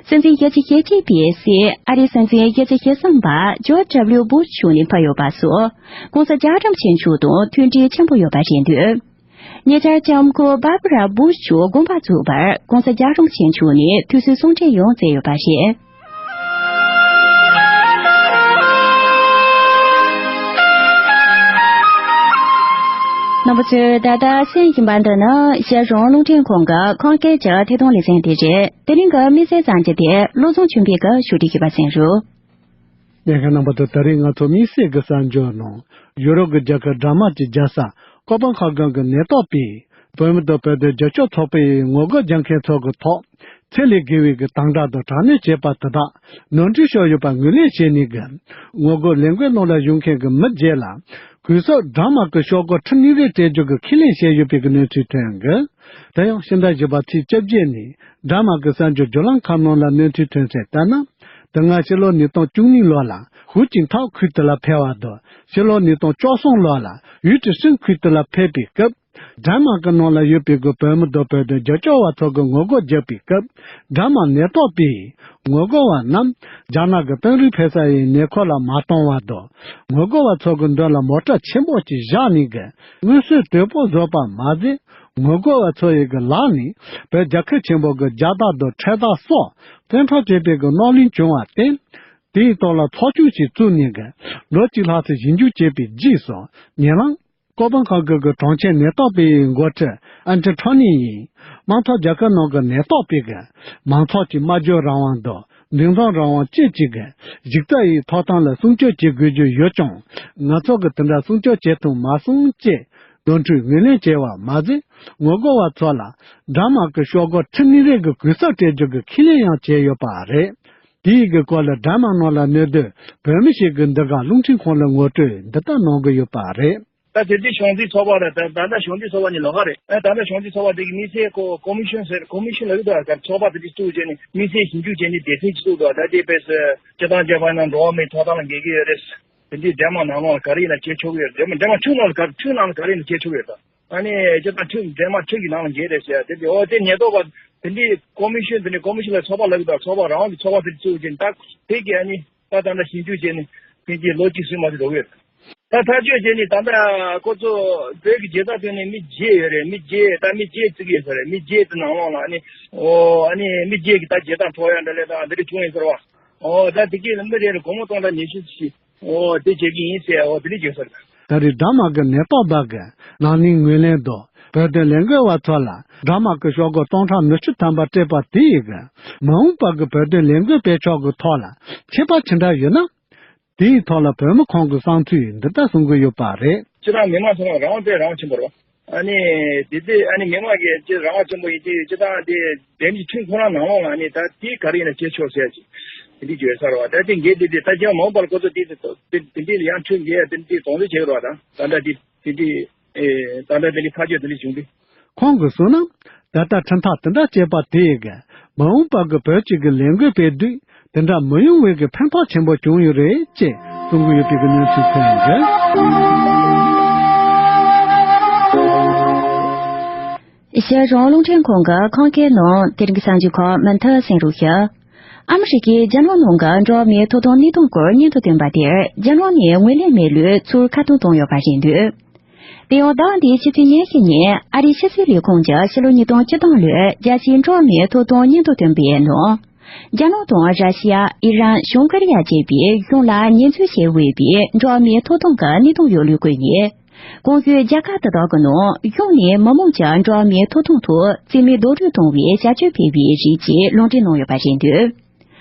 སྲིད་འཛིན་དབྱེ་གཅིག་ཞེ་གཅིག་པའི་སྲས་ཨ་རིའི་སྲིད་འཛིན་དབྱེ་གཅིག་ཞེ་གསུམ་པ་ཇོརྗ་ཌབ་ལིའུ་སྦུ་ཤ་མཆོག་ནས་ཕུལ་ཡོད་པ་སོགས་གོང་ས་རྒྱལ་བ་རིན་པོ་ཆེ་མཆོག་དང་མཐུན་སྒྲིལ་ཆེན་པོ་ཡོད་པ་རེད་འདུག་ཉེ་ཆར་ལྕམ་སྐུ་བྷར་བྷ་ར་སྦུ་ཤ་མཆོག་དགོངས་པ་རྫོགས་པར་གོང་ས་རྒྱལ་བ་རིན་པོ་ཆེ་མཆོག་ནས་དུས་ཚོད་གསུང་འཕྲིན་ཡང་བསྩལ་ཡོད་པ་རེད། རྣམ་པ་ཚོས་ད་ལྟ་གསན་བཞིན་པ་འདི་ནི་རྒྱལ་གཞུང་རླུང་འཕྲིན་ཁང་གི་ཁམས་སྐད་ཀྱི་ཐད་གཏོང་ལེ་ཚན་དེ་རེད། དེ་རིང་གི་དམིགས་བསལ་གསར་འགྱུར་དེ་བློ་བཟང་ཆོས་འཕེལ་གྱིས་ཕྱོགས་སྒྲིག་བྱས་པ་གསན་རོགས། ཉན་མཁན་རྣམ་པ་ཚོ། ད་རེས་ང་ཚོ་དམིགས་བསལ་གྱི་གསར་འགྱུར་ནང་། ཡུ་རོབ་ཀྱི་རྒྱལ་ཁབ་ཌེན་མཱག་གི་རྒྱལ་ས་ཀོ་པན་ཧ་གན་གྱི་ནད་བརྟག་པས། བོད་མི་དང་བོད་དོན་རྒྱབ་སྐྱོར་ཚོགས་པའི་ངོ་རྒོལ་རྒྱག་མཁན་ཚོ་གི་ཐོག་ཚད་ལས་བརྒལ་བའི་གི་དམ་དྲག་དང་དྲག་གནོན་བྱས་པ་དེ་དག་ནོར་འཁྲུལ་ཤོར་ཡོད་པ་ངོས་ལེན་བྱས་ནས་གི། ངོ་རྒོལ་ལས་འགུལ་ནང་ལ་ཞུགས་མཁན་གྱི་མི་བརྒྱད་ལ་གུས་ཕྱག་ཌེན་མཱག་གི་ཤོག་སྒོར་ཁྲི་གཉིས་རེ་སྤྲད་རྒྱུ་གི་ཁས་ལེན་བྱས་ཡོད་པའི་གི་གནས་ཚུལ་ཐོན་གི། དེ་ཡང་ཕྱི་ཟླ་བཞི་པ་ཚེས་བཅོ་བརྒྱད་ཉིན་ཌེན་མཱག་གི་གསར་འགྱུར་བརྒྱུད་ལམ་ཁག་ནང་ལ་གནས་ཚུལ་ཐོན་གསལ་ལྟར་ན། དེ་སྔ་ཕྱི་ལོ་ཉིས་སྟོང་བཅུ་གཉིས་ལོ་ལ་ཧུའུ་ཅིན་ཐའོ་ཁུལ་དེ་ལ་ཕེབས་པ་དང་། ཕྱི་ལོ་ཉིས་སྟོང་བཅུ་གསུམ་ལོ་ལ་ཡུས་ཀྲི་ཧྲིན་ཁུལ་དེ་ལ་ཕེབས་པའི་སྐབས། ཌེན་མཱག་གི་ནང་ལ་ཡོད་པའི་གི་བོད་མི་དང་བོད་དོན་རྒྱབ་སྐྱོར་བ་ཚོ་གི་ངོ་རྒོལ་བརྒྱབ་པའི་སྐབས། ཌེན་མཱག་ནད་བརྟག་པས་ངོ་རྒོལ་བ་རྣམས་རྒྱ་ནག་གི་དིང་རི་ཕེ་ས་ཡི་ནད་ཁུལ་ལ་མ་གཏོང་བ་དང་། ངོ་རྒོལ་བ་ཚོ་གི་མདུན་ལ་མོ་ཊ་ཆེན་པོ་ཅིག་བཞག་ནས་གི་སྔོན་སྲོལ་དོད་པོ་བཟོས་པ་མ་ཟད། ངོ་རྒོལ་བ་ཚོ་ཡི་གི་ལག་ནས་བོད་རྒྱལ་ཁབ་ཆེན་པོ་གི་རྒྱལ་དར་དང་འཕྲེད་དར་སོགས་བཙན་འཕྲོག་བྱས་པའི་གི་གནོད་ལན་བྱུང་བར་བརྟེན། དེའི་ཐོག་ལ་ཚོགས་ཆུང་ཞིག་བཙུགས་ནས་གི་ལོ་གཅིག་ལྷག་ཙམ་ཞིབ་འཇུག་བྱས་པའི་རྗེས་སུ། ཉེ་ལམ་ཀོ་པན་ཧ་གན་གི་གྲོང་ཁྱེར་ནད་བརྟག་པའི་འགོ་ཁྲིད་ཨན་ཐི་ཐོ་ནི་ཡིས། དམངས་གཙོ་རྒྱལ་ཁབ་ནང་གི་ནད་བརྟག་པས་གི་མང་ཚོགས་ཀྱི་སྨྲ་བརྗོད་རང་དབང་དང་འདུ་འཛོམས་རང་དབང་བཅས་ཀྱི་གི་གཞི་རྩ་ཡི་ཐོབ་ཐང་ལ་སྲུང་སྐྱོབ་བྱེད་དགོས་རྒྱུ་ཡོད་ཀྱང་། ང་ཚོ་གི་དེ་འདྲ་སྲུང་སྐྱོབ་བྱེད་ཐུབ་མ་སོང་ཅེས་ནོར་འཁྲུལ་ངོས་ལེན་བྱས་པ་མ་ཟད། ངོ་རྒོལ་བ་ཚོ་ལ་ཌེན་མཱག་གི་ཤོག་སྒོར་ཁྲི་གཉིས་རེ་གི་གུས་ཕྱག་སྤྲད་རྒྱུ་གི་ཁས་ལེན་ཡང་བྱས་ཡོད་པ་རེད། དེའི་གི་སྐོར་ལ་ཌེན་མཱག་ནང་ལ་གནས་སྡོད་བོད་མི་ཞིག་གིས་འདི་ག་རླུང་འཕྲིན་ཁང་ལ་ངོ་སྤྲོད་འདི་ལྟར་གནང་གི་ཡོད་པ་རེད། ད་དེ་དུས་གཞུང་འཛིན་ཚོགས་པ་ལ་ད་ད་ལྟ་གཞུང་འཛིན་ཚོགས་པ་ནི་ལོགས་ཀ་རེད། ཨ་ད་ལྟ་གཞུང་འཛིན་ཚོགས་པ་དེ་གི་དམིགས་བསལ་ཁོ་ཀོ་མི་ཤོན་ཟེར། ཀོ་མི་ཤོན་ལ་ཡོད་ད་ག་ཚོགས་པ་དེ་དུས་བཙུགས་བྱས་ནས་དམིགས་བསལ་ཞིབ་འཇུག་བྱས་ནས་སྡེ་ཚན་ཅིག་བཙུགས་འདུག་ད་དེ་དཔེ་སྤྱི་བཏང་རྒྱལ་ཁབ་ནང་འགྲོ་བ་མིའི་ཐོབ་ཐང་ལ་འགལ་གྱི་ཡོད་རེད། དེ་འདྲའི་ཌེན་མཱག་ནང་ལོགས་ལ་ག་རེ་ཡིན་ན་བྱེད་ཆོག་གི་ཡོད་རེད། ཌེན་མཱག་ཁྲིམས་ནང་ལ་ག་ཁྲིམས་ནང་ལ་ག་རེ་ཡིན་ན་བྱེད་ཆོག་གི་ཡོད་ད། ཨ་ནི་སྤྱི་བཏང་ཁྲིམས་ཌེན་མཱག་ཁྲིམས་ཀྱི་ནང་ལ་འགལ་རེད་ཟེར་ཡ་དེ་འདྲ། འོ་དེ་ཉེན་རྟོག་པ་དེ་འདྲའི་ཀོ་མི་ཤོན་དེ་འདྲའི་ཀོ་མི་ཤོན་ལ་ཚོགས་པ་ལབ་ཀྱི་འདུག་ཚོགས་པ་རང་དབང་གི་ཚོགས་པ་དེ་འདྲ་བཙུགས་བྱས་ནས་ད་དེ་གི་ཨ་ནི་ད་ད་ལྟ་ཞིབ་འཇུག་བྱས་ནས་ཕལ་ཆེར་ལོ་གཅིག་ཙམ་མ་ཟིན་འགྲོ་གི་ཡོད། ད་ཐག་གཅོད་བྱས་ནས་ད་ལྟ་ཁོ་ཚོ་བོད་ཀྱི་རྒྱལ་དར་བཏོན་ནས་མི་བརྒྱད་ཡོད་རེད། མི་བརྒྱད་ད་མི་བརྒྱད་བརྩི་གི་ཡོད་ས་རེད། མི་བརྒྱད་དེ་ནང་ལོགས་ལ་ཨ་ནི་འོ་ཨ་ནི་མི་བརྒྱད་ཀྱི་ད་རྒྱལ་དར་འཕྲོག་ཡ་འདྲ་ལས་ད་འདི་འདྲ་བྱུང་ཡིན་ཟེར་བ། འོ་ད་དེ་གི་མི་རེ་རེ་སྒོར་མོ་སྟོང་ཕྲག་ཉི་ཤུ་ཞིག་འོ་དེ་བྱེད་ཀྱི་ཡིན་ཟེར། འོ་དེ་འདྲ་བརྗོད་ས་རེད། ད་རེས་ཌེན་མཱག་གི་ནད་བརྟག་པ་གི་ལག་ལེན་ངོས་ལེན་དང་བོད་དོན་ལས་འགུལ་བ་ཚོ་ལ་ཌེན་མཱག་གི་ཤོག་སྒོར་སྟོང་ཕྲག་ཉི་ཤུ་ཐམ་པ་སྤྲད་པ་དེ་ཡི་གི་མ་འོངས་པ་གི་བོད་དོན་ལས་འགུལ་སྤེལ་ཕྱོགས་ཀྱི་ཐོག་ལ་ཁྱད་པར་ཅི་འདྲ་ཡོད་ན། དེའི་ཐོག་ལ་བོད་མི་ཁོང་གི་བསམ་ཚུལ་འདི་ལྟར་གསུང་གི་ཡོད་པ་རེད། སྤྱིར་བཏང་མི་མང་ཚང་མ་རང་དབང་དཔེ་རང་དབང་ཆེན་པོ་རེད། ཨ་ནི་དེ་དུས་ཨ་ནི་མི་མང་གིས་ཅི་རང་དབང་ཆེན་པོ་ཡིན་དུས་སྤྱིར་བཏང་དེ་འདེམས་ཀྱི་ཁྲིམས་ཁོ་རང་ནང་ལོགས་ལ་ཨ་ནི་ད་དེ་ག་རེ་ཡིན་ན་བྱེད་ཆོག་ཟེར་ཅིག་དེ་འདྲ་བརྗོད་ས་རེད་བ། ད་དེ་འགལ་དེ་དེ་ད་རྒྱ་མང་པར་ཁོ་ཚོ་དེ་དེ་དེ་འདྲ་ལ་ཡང་ཁྲིམས་འགལ་དེ་འདྲ་དོགས་འདྲི་བྱེད་རོགས་ད་ད་ལྟ་དེ་དེ་འདྲ་ཨེ་ད་ལྟ་དེ་འདྲ་ཐག་གཅོད་དེ་འདྲ་བྱུང་དུས། ཁོང་གིས་གསུངས་ན། ད་ལྟ་ཁྲིམས་ཐག་དེ་འདྲ་བཅད་པ་དེ་ཡི་གི་མ་འོངས་པ་གི་བོད་ཀྱི་གི་ལས་འགུལ་སྤེལ་དུས་དེ་འདྲ་མི་ཡོང་བའི་གི་ཕན་ཐོགས་ཆེན་པོ་བྱུང་ཡོད་རེད་ཅེས་གསུང་གི་ཡོད་པའི་གི་གནས་ཚུལ་ཐོན་ཡོད་རེད། གཞན་རང་རླུང་འཕྲིན་ཁང་གི་ཁམས་སྐད་ནང་དེ་རིང་གི་གསར་འགྱུར་ཁག་མུ་མཐུད་གསན་རོགས་ཞུ། ཨ་མི་རི་ཀའི་རྒྱལ་ནང་ནང་གི་འགྲོ་བ་མིའི་ཐོབ་ཐང་གནས་སྟངས་སྐོར་སྙན་ཐོ་བཏོན་པ་དེར་རྒྱལ་ནང་ནས་ངོས་ལེན་མེད་ལུགས་ཚུར་ཁ་རྡུང་བཏང་ཡོད་པ་རེད་འདུག་དེ་ཡང་ཟླ་བ་འདིའི་ཕྱི་ཚེས་ཉེར་བཞི་ཉིན་ཨ་རིའི་ཕྱི་སྲིད་ལས་ཁུངས་ཀྱིས་ཕྱི་ལོ་ཉིས་སྟོང་བཅུ་དང་ལོའི་རྒྱལ་སྤྱིའི་འགྲོ་བ་མིའི་ཐོབ་ཐང་སྙན་ཐོ་བཏོན་པའི་ནང་། རྒྱ་ནག་དང་ར་ཤི་ཡ། ཨི་རན། བྱང་ཀོ་རི་ཡ་བཅས་པའི་གཞུང་ལ་ཉེས་འཛུགས་བྱེད་འོས་པའི་འགྲོ་བ་མིའི་ཐོབ་ཐང་གི་གནས་སྟངས་ཡོད་ལུགས་བཀོད་ནས། གོང་ཞུས་རྒྱལ་ཁབ་དེ་དག་གི་ནང་གཞུང་ནས་མི་མང་གི་འགྲོ་བ་མིའི་ཐོབ་ཐང་ཐོག་རྩིས་མེད་རྡོག་རོལ་གཏོང་བའི་བྱ་སྤྱོད་སྤེལ་བའི་རིགས་ཀྱི་ལུང་འདྲེན་གནང་ཡོད་པ་རེད་འདུག།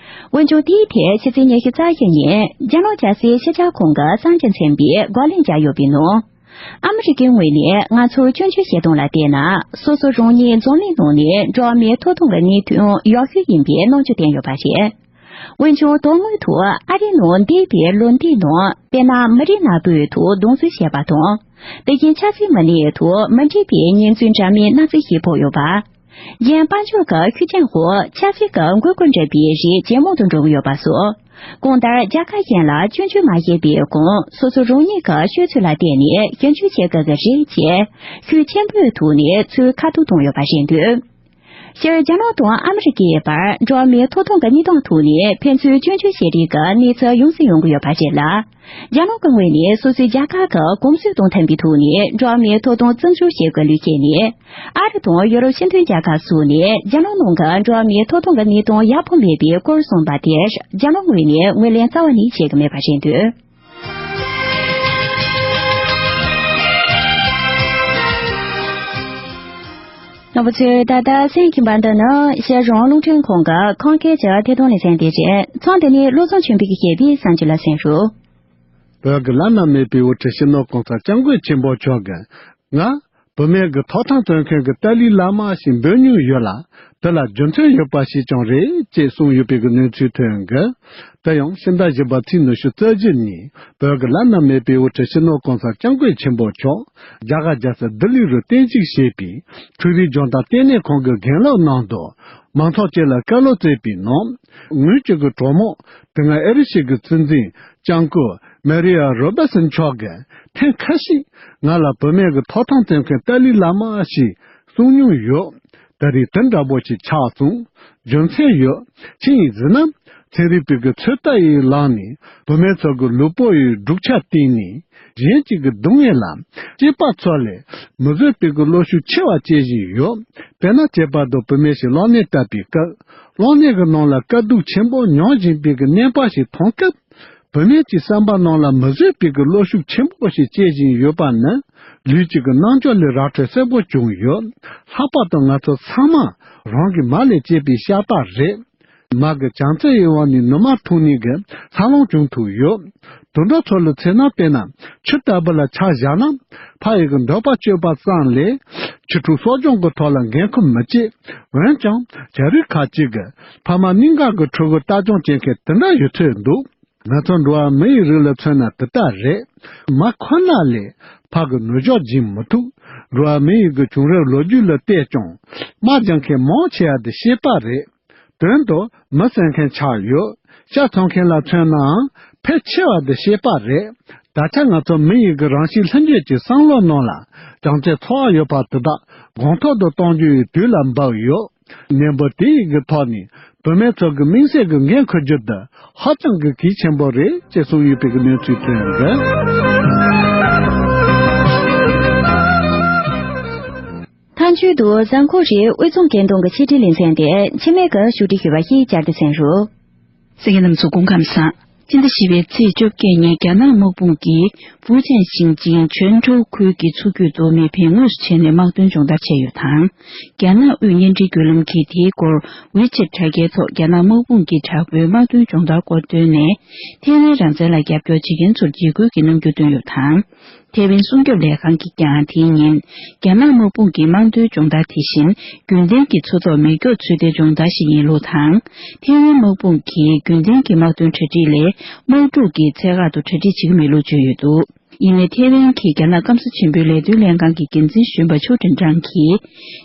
འོན་ཀྱང་དེའི་ཐད་ཕྱི་ཚེས་ཉི་ཤུ་རྩ་བཞི་ཉིན་རྒྱ་ནག་རྒྱལ་སའི་ཕྱི་འབྲེལ་ཁང་གིས་གསར་འགྱུར་ཚན་པས་བཀའ་ལན་བརྒྱབ་ཡོད་པའི་ནང་། ཨ་མི་རི་ཀའི་ངོས་ནས་ང་ཚོར་སྐྱོན་བརྗོད་བྱེད་སྟངས་ལ་བལྟས་ན། སོ་སོ་རང་ཉིད་འཛམ་གླིང་ནང་ནས་འགྲོ་བ་མིའི་ཐོབ་ཐང་གི་གནས་དོན་ཡག་ཤོས་ཡིན་པའི་རྣམ་འགྱུར་བསྟན་ཡོད་པ་རེད། འོན་ཀྱང་དོན་དངོས་ཐོག་ཨ་རིའི་ནང་འདས་པའི་ལོ་འདིའི་ནང་དཔེར་ན་མི་རིགས་ནག་པོའི་ཐོག་རྡུང་རྡེག་བྱས་པ་དང་། དེ་བཞིན་ཆབ་སྲིད་མི་སྣའི་ཐོག་མི་འགྲིག་པའི་ཉེས་འཛུགས་འདྲ་མིན་སྣ་ཚོགས་ཤིག་ཕོག་ཡོད་པ། གཞན་དཔལ་འབྱོར་གྱི་ཤུགས་རྐྱེན་འོག་ཆབ་སྲིད་ཀྱི་དགོས་མཁོ་འདྲ་བའི་རིགས་ཇེ་མང་དུ་འགྲོ་གི་ཡོད་པ་སོགས། གང་ལྟར་རྒྱལ་ཁབ་གཞན་ལ་སྐྱོན་བརྗོད་མ་བྱས་པའི་གོང་སོ་སོ་རང་ཉིད་ཀྱི་སྤྱོད་ཚུལ་ལ་བལྟས་ནས་སྐྱོན་བརྗོད་བྱེད་དགོས་ཀྱི་རེད་ཅེས་ཤུགས་ཆེན་པོའི་ཐོག་ནས་ཚུར་ཁ་ཐུག་བཏང་ཡོད་པ་རེད་འདུག། སྤྱིར་རྒྱ་ནག་དང་ཨ་མི་རི་ཀའི་བར་འགྲོ་བ་མིའི་ཐོབ་ཐང་གི་གནས་སྟངས་ཐོག་ནས་ཕན་ཚུན་སྐྱོན་བརྗོད་བྱེད་རིགས་ཀྱི་གནས་ཚུལ་ཡོང་སྲིད་ཡོང་གི་ཡོད་པ་རེད་ལ། རྒྱ་ནག་གི་ངོས་ནས་སོ་སོའི་རྒྱལ་ཁབ་ཀྱི་གོམས་སྲོལ་དང་མཐུན་པའི་ཐོག་ནས་འགྲོ་བ་མིའི་ཐོབ་ཐང་བརྩི་འཇོག་བྱེད་དགོས་ལུགས་བཤད་ནས། ཨ་རི་དང་ཡོ་རོབ་སྤྱི་མཐུན་རྒྱལ་ཁབ་སོགས་ནས་རྒྱ་ནག་ནང་གི་འགྲོ་བ་མིའི་ཐོབ་ཐང་གི་གནས་སྟངས་ཡག་པོ་མེད་པའི་སྐོར་གསུངས་པ་དེར་རྒྱ་ནག་ངོས་ནས་ངོས་ལེན་རྩ་བ་ནས་བྱེད་ཀྱི་མེད་པ་རེད་འདུག། རྣམ་པ་ཚོས་ད་ལྟ་གསན་གྱིན་པ་འདི་ནི་གཞིས་གྲོང་རླུང་འཕྲིན་ཁང་གི་ཁམས་སྐད་ཀྱི་ཐད་གཏོང་ལེ་ཚན་དེ་རེད། མཚམས་འདི་ནས་བློ་བཟང་ཆོས་འཕེལ་གྱིས་བཤད་པའི་གསར་འགྱུར་ལ་གསན་རོགས། བོད་ཀྱི་བླ་ན་མེད་པའི་དབུ་ཁྲིད་སྤྱི་ནོར་༸གོང་ས་༸སྐྱབས་མགོན་ཆེན་པོ་མཆོག་གིས། ང་བུད་མེད་ཀྱི་ཐོབ་ཐང་རྩོད་མཁན་གྱི་ཏཱ་ལའི་བླ་མ་ཞེས་འབོད་མྱོང་ཡོད་ལ། དེ་ལ་རྒྱུ་མཚན་ཡོད་པ་ཞིག་ཀྱང་རེད་ཅེས་གསུངས་ཡོད་པའི་གནས་ཚུལ་ཐོན་གི། དེ་ཡང་ཕྱི་ཟླ་བཞི་པ་ཚེས་ཉི་ཤུ་རྩ་བཞི་ཉིན་བོད་ཀྱི་བླ་ན་མེད་པའི་དབུ་ཁྲིད་སྤྱི་ནོར་༸གོང་ས་༸སྐྱབས་མགོན་ཆེན་པོ་མཆོག་རྒྱ་གར་རྒྱལ་ས་ལྡི་ལི་རུ་རྟེན་གཞི་བྱས་པའི་འཕྲུལ་རིག་སྦྱོང་བརྡར་ལྟེ་གནས་ཁང་གི་རྒན་ལགས་ནང་དུ་མང་ཚོགས་བཅས་ལ་བཀའ་སློབ་སྩལ་བའི་ནང་། ངོས་གཅིག་གི་གྲོགས་མོ་དེ་སྔ་ཨེ་རི་ཤི་གི་སྲིད་འཛིན་ལྕམ་སྐུ་མེ་རི་ཡ་རོ་བར་སན་མཆོག་གིས་ཐེངས་ཁ་ཤས་ང་ལ་བུད་མེད་ཀྱི་ཐོབ་ཐང་རྩོད་མཁན་ཏཱ་ལའི་བླ་མ་ཞེས་གསུངས་མྱོང་ཡོད། ད་རེས་དེ་འདྲ་པོ་ཞིག་ཆགས་སོང་། རྒྱུ་མཚན་ཡོད། ཅི་ཡིན་ཟེར་ན། ཚན་རིག་པའི་གི་ཚོད་ལྟ་ཡི་ལངས་ནས་བུད་མེད་ཚོ་གི་ལུས་པོ་ཡི་སྒྲུག་ཆ་བསྟན་ནས་གཞན་གཅིག་གི་སྡུག་བསྔལ་ལ་སྐྱེས་པ་ཚོ་ལས་མི་བཟོད་པའི་གི་གློ་ཤུགས་ཆེ་བ་སྐྱེ་བཞིན་ཡོད། དཔེར་ན་ཁྱད་པར་དུ་བུད་མེད་ཞིག་གློ་ནད་བཏབ་པའི་སྐབས་གློ་ནད་ཀྱི་ནང་ལ་དཀའ་སྡུག་ཆེན་པོ་མྱོང་བཞིན་པའི་གི་ནད་པ་ཞིག་མཐོང་སྐབས། བུད་མེད་ཀྱི་བསམ་པ་ནང་ལ་མི་བཟོད་པའི་གི་གློ་ཤུགས་ཆེན་པོ་ཞིག་སྐྱེ་བཞིན་ཡོད་པ་ནི་ལུས་གཅིག་གི་རྣམ་འགྱུར་ལས་ར་འཕྲོད་གསལ་པོ་བྱུང་ཡོད། ལྷག་པར་དུ་ང་ཚོ་ཚང་མ་རང་གི་མ་ལས་སྐྱེས་པའི་ཤ་སྟག་རེད། མ་གི་བྱམས་བརྩེ་ཡི་འོག་ནས་ནུ་མ་འཐུང་ནས་གི་འཚར་ལོངས་བྱུང་ཐུབ་ཡོད། དུད་འགྲོ་ཚོ་ལ་མཚོན་ན། དཔེར་ན་ཆུ་ལྟ་བུ་ལ་ཆ་བཞག་ན། ཕ་ཡི་གི་འདོད་པ་སྤྱོད་པ་ཙམ་ལས་ཕྱི་དྲོ་གསོ་སྦྱོང་གི་ཐོག་ལ་འགན་ཁུར་མི་བྱེད། འོན་ཀྱང་བྱ་རིགས་ཁ་ཅིག་གི་ཕ་མ་སྙིང་ག་གི་ཕྲུ་གུ་ལྟ་སྦྱོང་བྱེད་མཁན་དེ་འདྲ་ཡོད་ཚོད་འདུག། ང་ཚོ་འགྲོ་བ་མི་ཡི་རིགས་ལ་མཚོན་ན་དེ་ལྟར་རེད། མ་ཁོ་ན་ལས་ཕ་གི་ནུ་ཞོ་སྦྱིན་མི་ཐུབ། འགྲོ་བ་མི་ཡི་གི་བྱུང་རབས་ལོ་རྒྱུས་ལ་བལྟས་ཀྱང་རྨ་རྒྱག་མཁན་མང་ཆེ་བ་དེ་སྐྱེས་པ་རེད། དོན་དུ་མི་བསད་མཁན་ཆགས་ཡོད། ཤ་འཚོང་མཁན་ལ་མཚོན་ནའང་ཕལ་ཆེ་བ་དེ་སྐྱེས་པ་རེད། ད་ཆ་ང་ཚོ་མི་ཡི་གི་རང་གཤིས་ལྷན་སྐྱེས་ཀྱི་བསམ་བློ་ནང་ལ་བྱམས་བརྩེ་ཚོར་བ་ཡོད་པ་དེ་དག་གོང་མཐོར་དུ་གཏོང་རྒྱུ་ཡི་དུས་ལ་འབབ་ཡོད། གནས་བབ་དེ་ཡི་གི་ཐོག་ནས་བུད་མེད་ཚོ་གི་དམིགས་བསལ་གྱི་འགན་འཁུར་རྒྱུ་དེ་ཧ་ཅང་གི་གལ་ཆེན་པོ་རེད་ཅེས་གསུངས་ཡོད་པའི་གནས་ཚུལ་ཐོན་ཡོད། མཐའ་མཇུག་ཏུ་གཟའ་འཁོར་རེའི་དབུས་གཙང་སྐད་གདངས་ཀྱི་ཆེད་སྒྲིག་ལེ་ཚན་དེ་འཆི་མེད་ཀྱིས་ཞུ་སྒྲིག་ཞུས་པ་ཞིག་བསྐྱར་ཟློས་གསན་རོགས། གསན་མཁན་རྣམ་ཚོ་སྐུ་ཁམས་བཟང་། སྤྱི་ཟླ་བཞི་པའི་ཚེས་བཅོ་བརྒྱད་ཉིན་རྒྱ་ནག་དམག་དཔུང་གིས་ཧྥུའུ་ཅན་ཞིང་ཆེན་ཆོན་ཀྲོའུ་ཁུལ་གྱི་མཚོ་རྒྱུད་མདོ་སྨད་ཕན་ངོས་སུ་ཕྱིན་ནས་དམག་དོན་སྦྱོང་བརྡར་བྱས་ཡོད་དང་། རྒྱ་ནག་དབུས་བརྙན་འཕྲིན་བརྒྱུད་ལམ་གྱིས་དེའི་སྐོར་ཝི་ཆེད་དྲ་རྒྱའི་ཐོག་རྒྱ་ནག་དམག་དཔུང་གི་དྲག་པོའི་དམག་དོན་སྦྱོང་བརྡར་སྐོར་བཏོན་ནས། ཐའེ་ཝན་རང་བཙན་ལ་རྒྱབ་སྐྱོར་བྱེད་མཁན་ཚོར་འཇིགས་སྐུལ་གྱི་རྣམ་འགྱུར་བཏོན་ཡོད་དང་། ཐའེ་ཝན་སྲུང་སྐྱོབ་ལས་ཁང་གིས་ཀྱང་དེའི་ཉིན། རྒྱ་ནག་དམག་དཔུང་གི་དམག་དོན་སྦྱོང་བརྡར་དེ་བཞིན་རྒྱུན་ལྡན་གྱི་མཚོ་ཐོག་མེ་སྒྱོགས་ཚོད་ལྟའི་སྦྱོང་བརྡར་ཞིག་ཡིན་ལུགས་དང་། ཐའེ་ཝན་དམག་དཔུང་གིས་རྒྱུན་ལྡན་གྱི་དམག་དོན་གྲ་སྒྲིག་ལས་དམག་འཁྲུག་གི་ཚད་བཀག་ཏུ་གྲ་སྒྲིག་བྱེད་ཀྱི་མེད་ལུགས་བརྗོད་ཡོད་འདུག། ཡིན་ནའི་ཐའེ་ཝན་གྱིས་རྒྱ་ནག་སྐམ་ས་ཆེན་པོའི་ལས་དོན་ལྷན་ཁང་གི་འགན་འཛིན་གཞོན་པ་ཆོ་ཀྲིན་ཀྲང་གིས།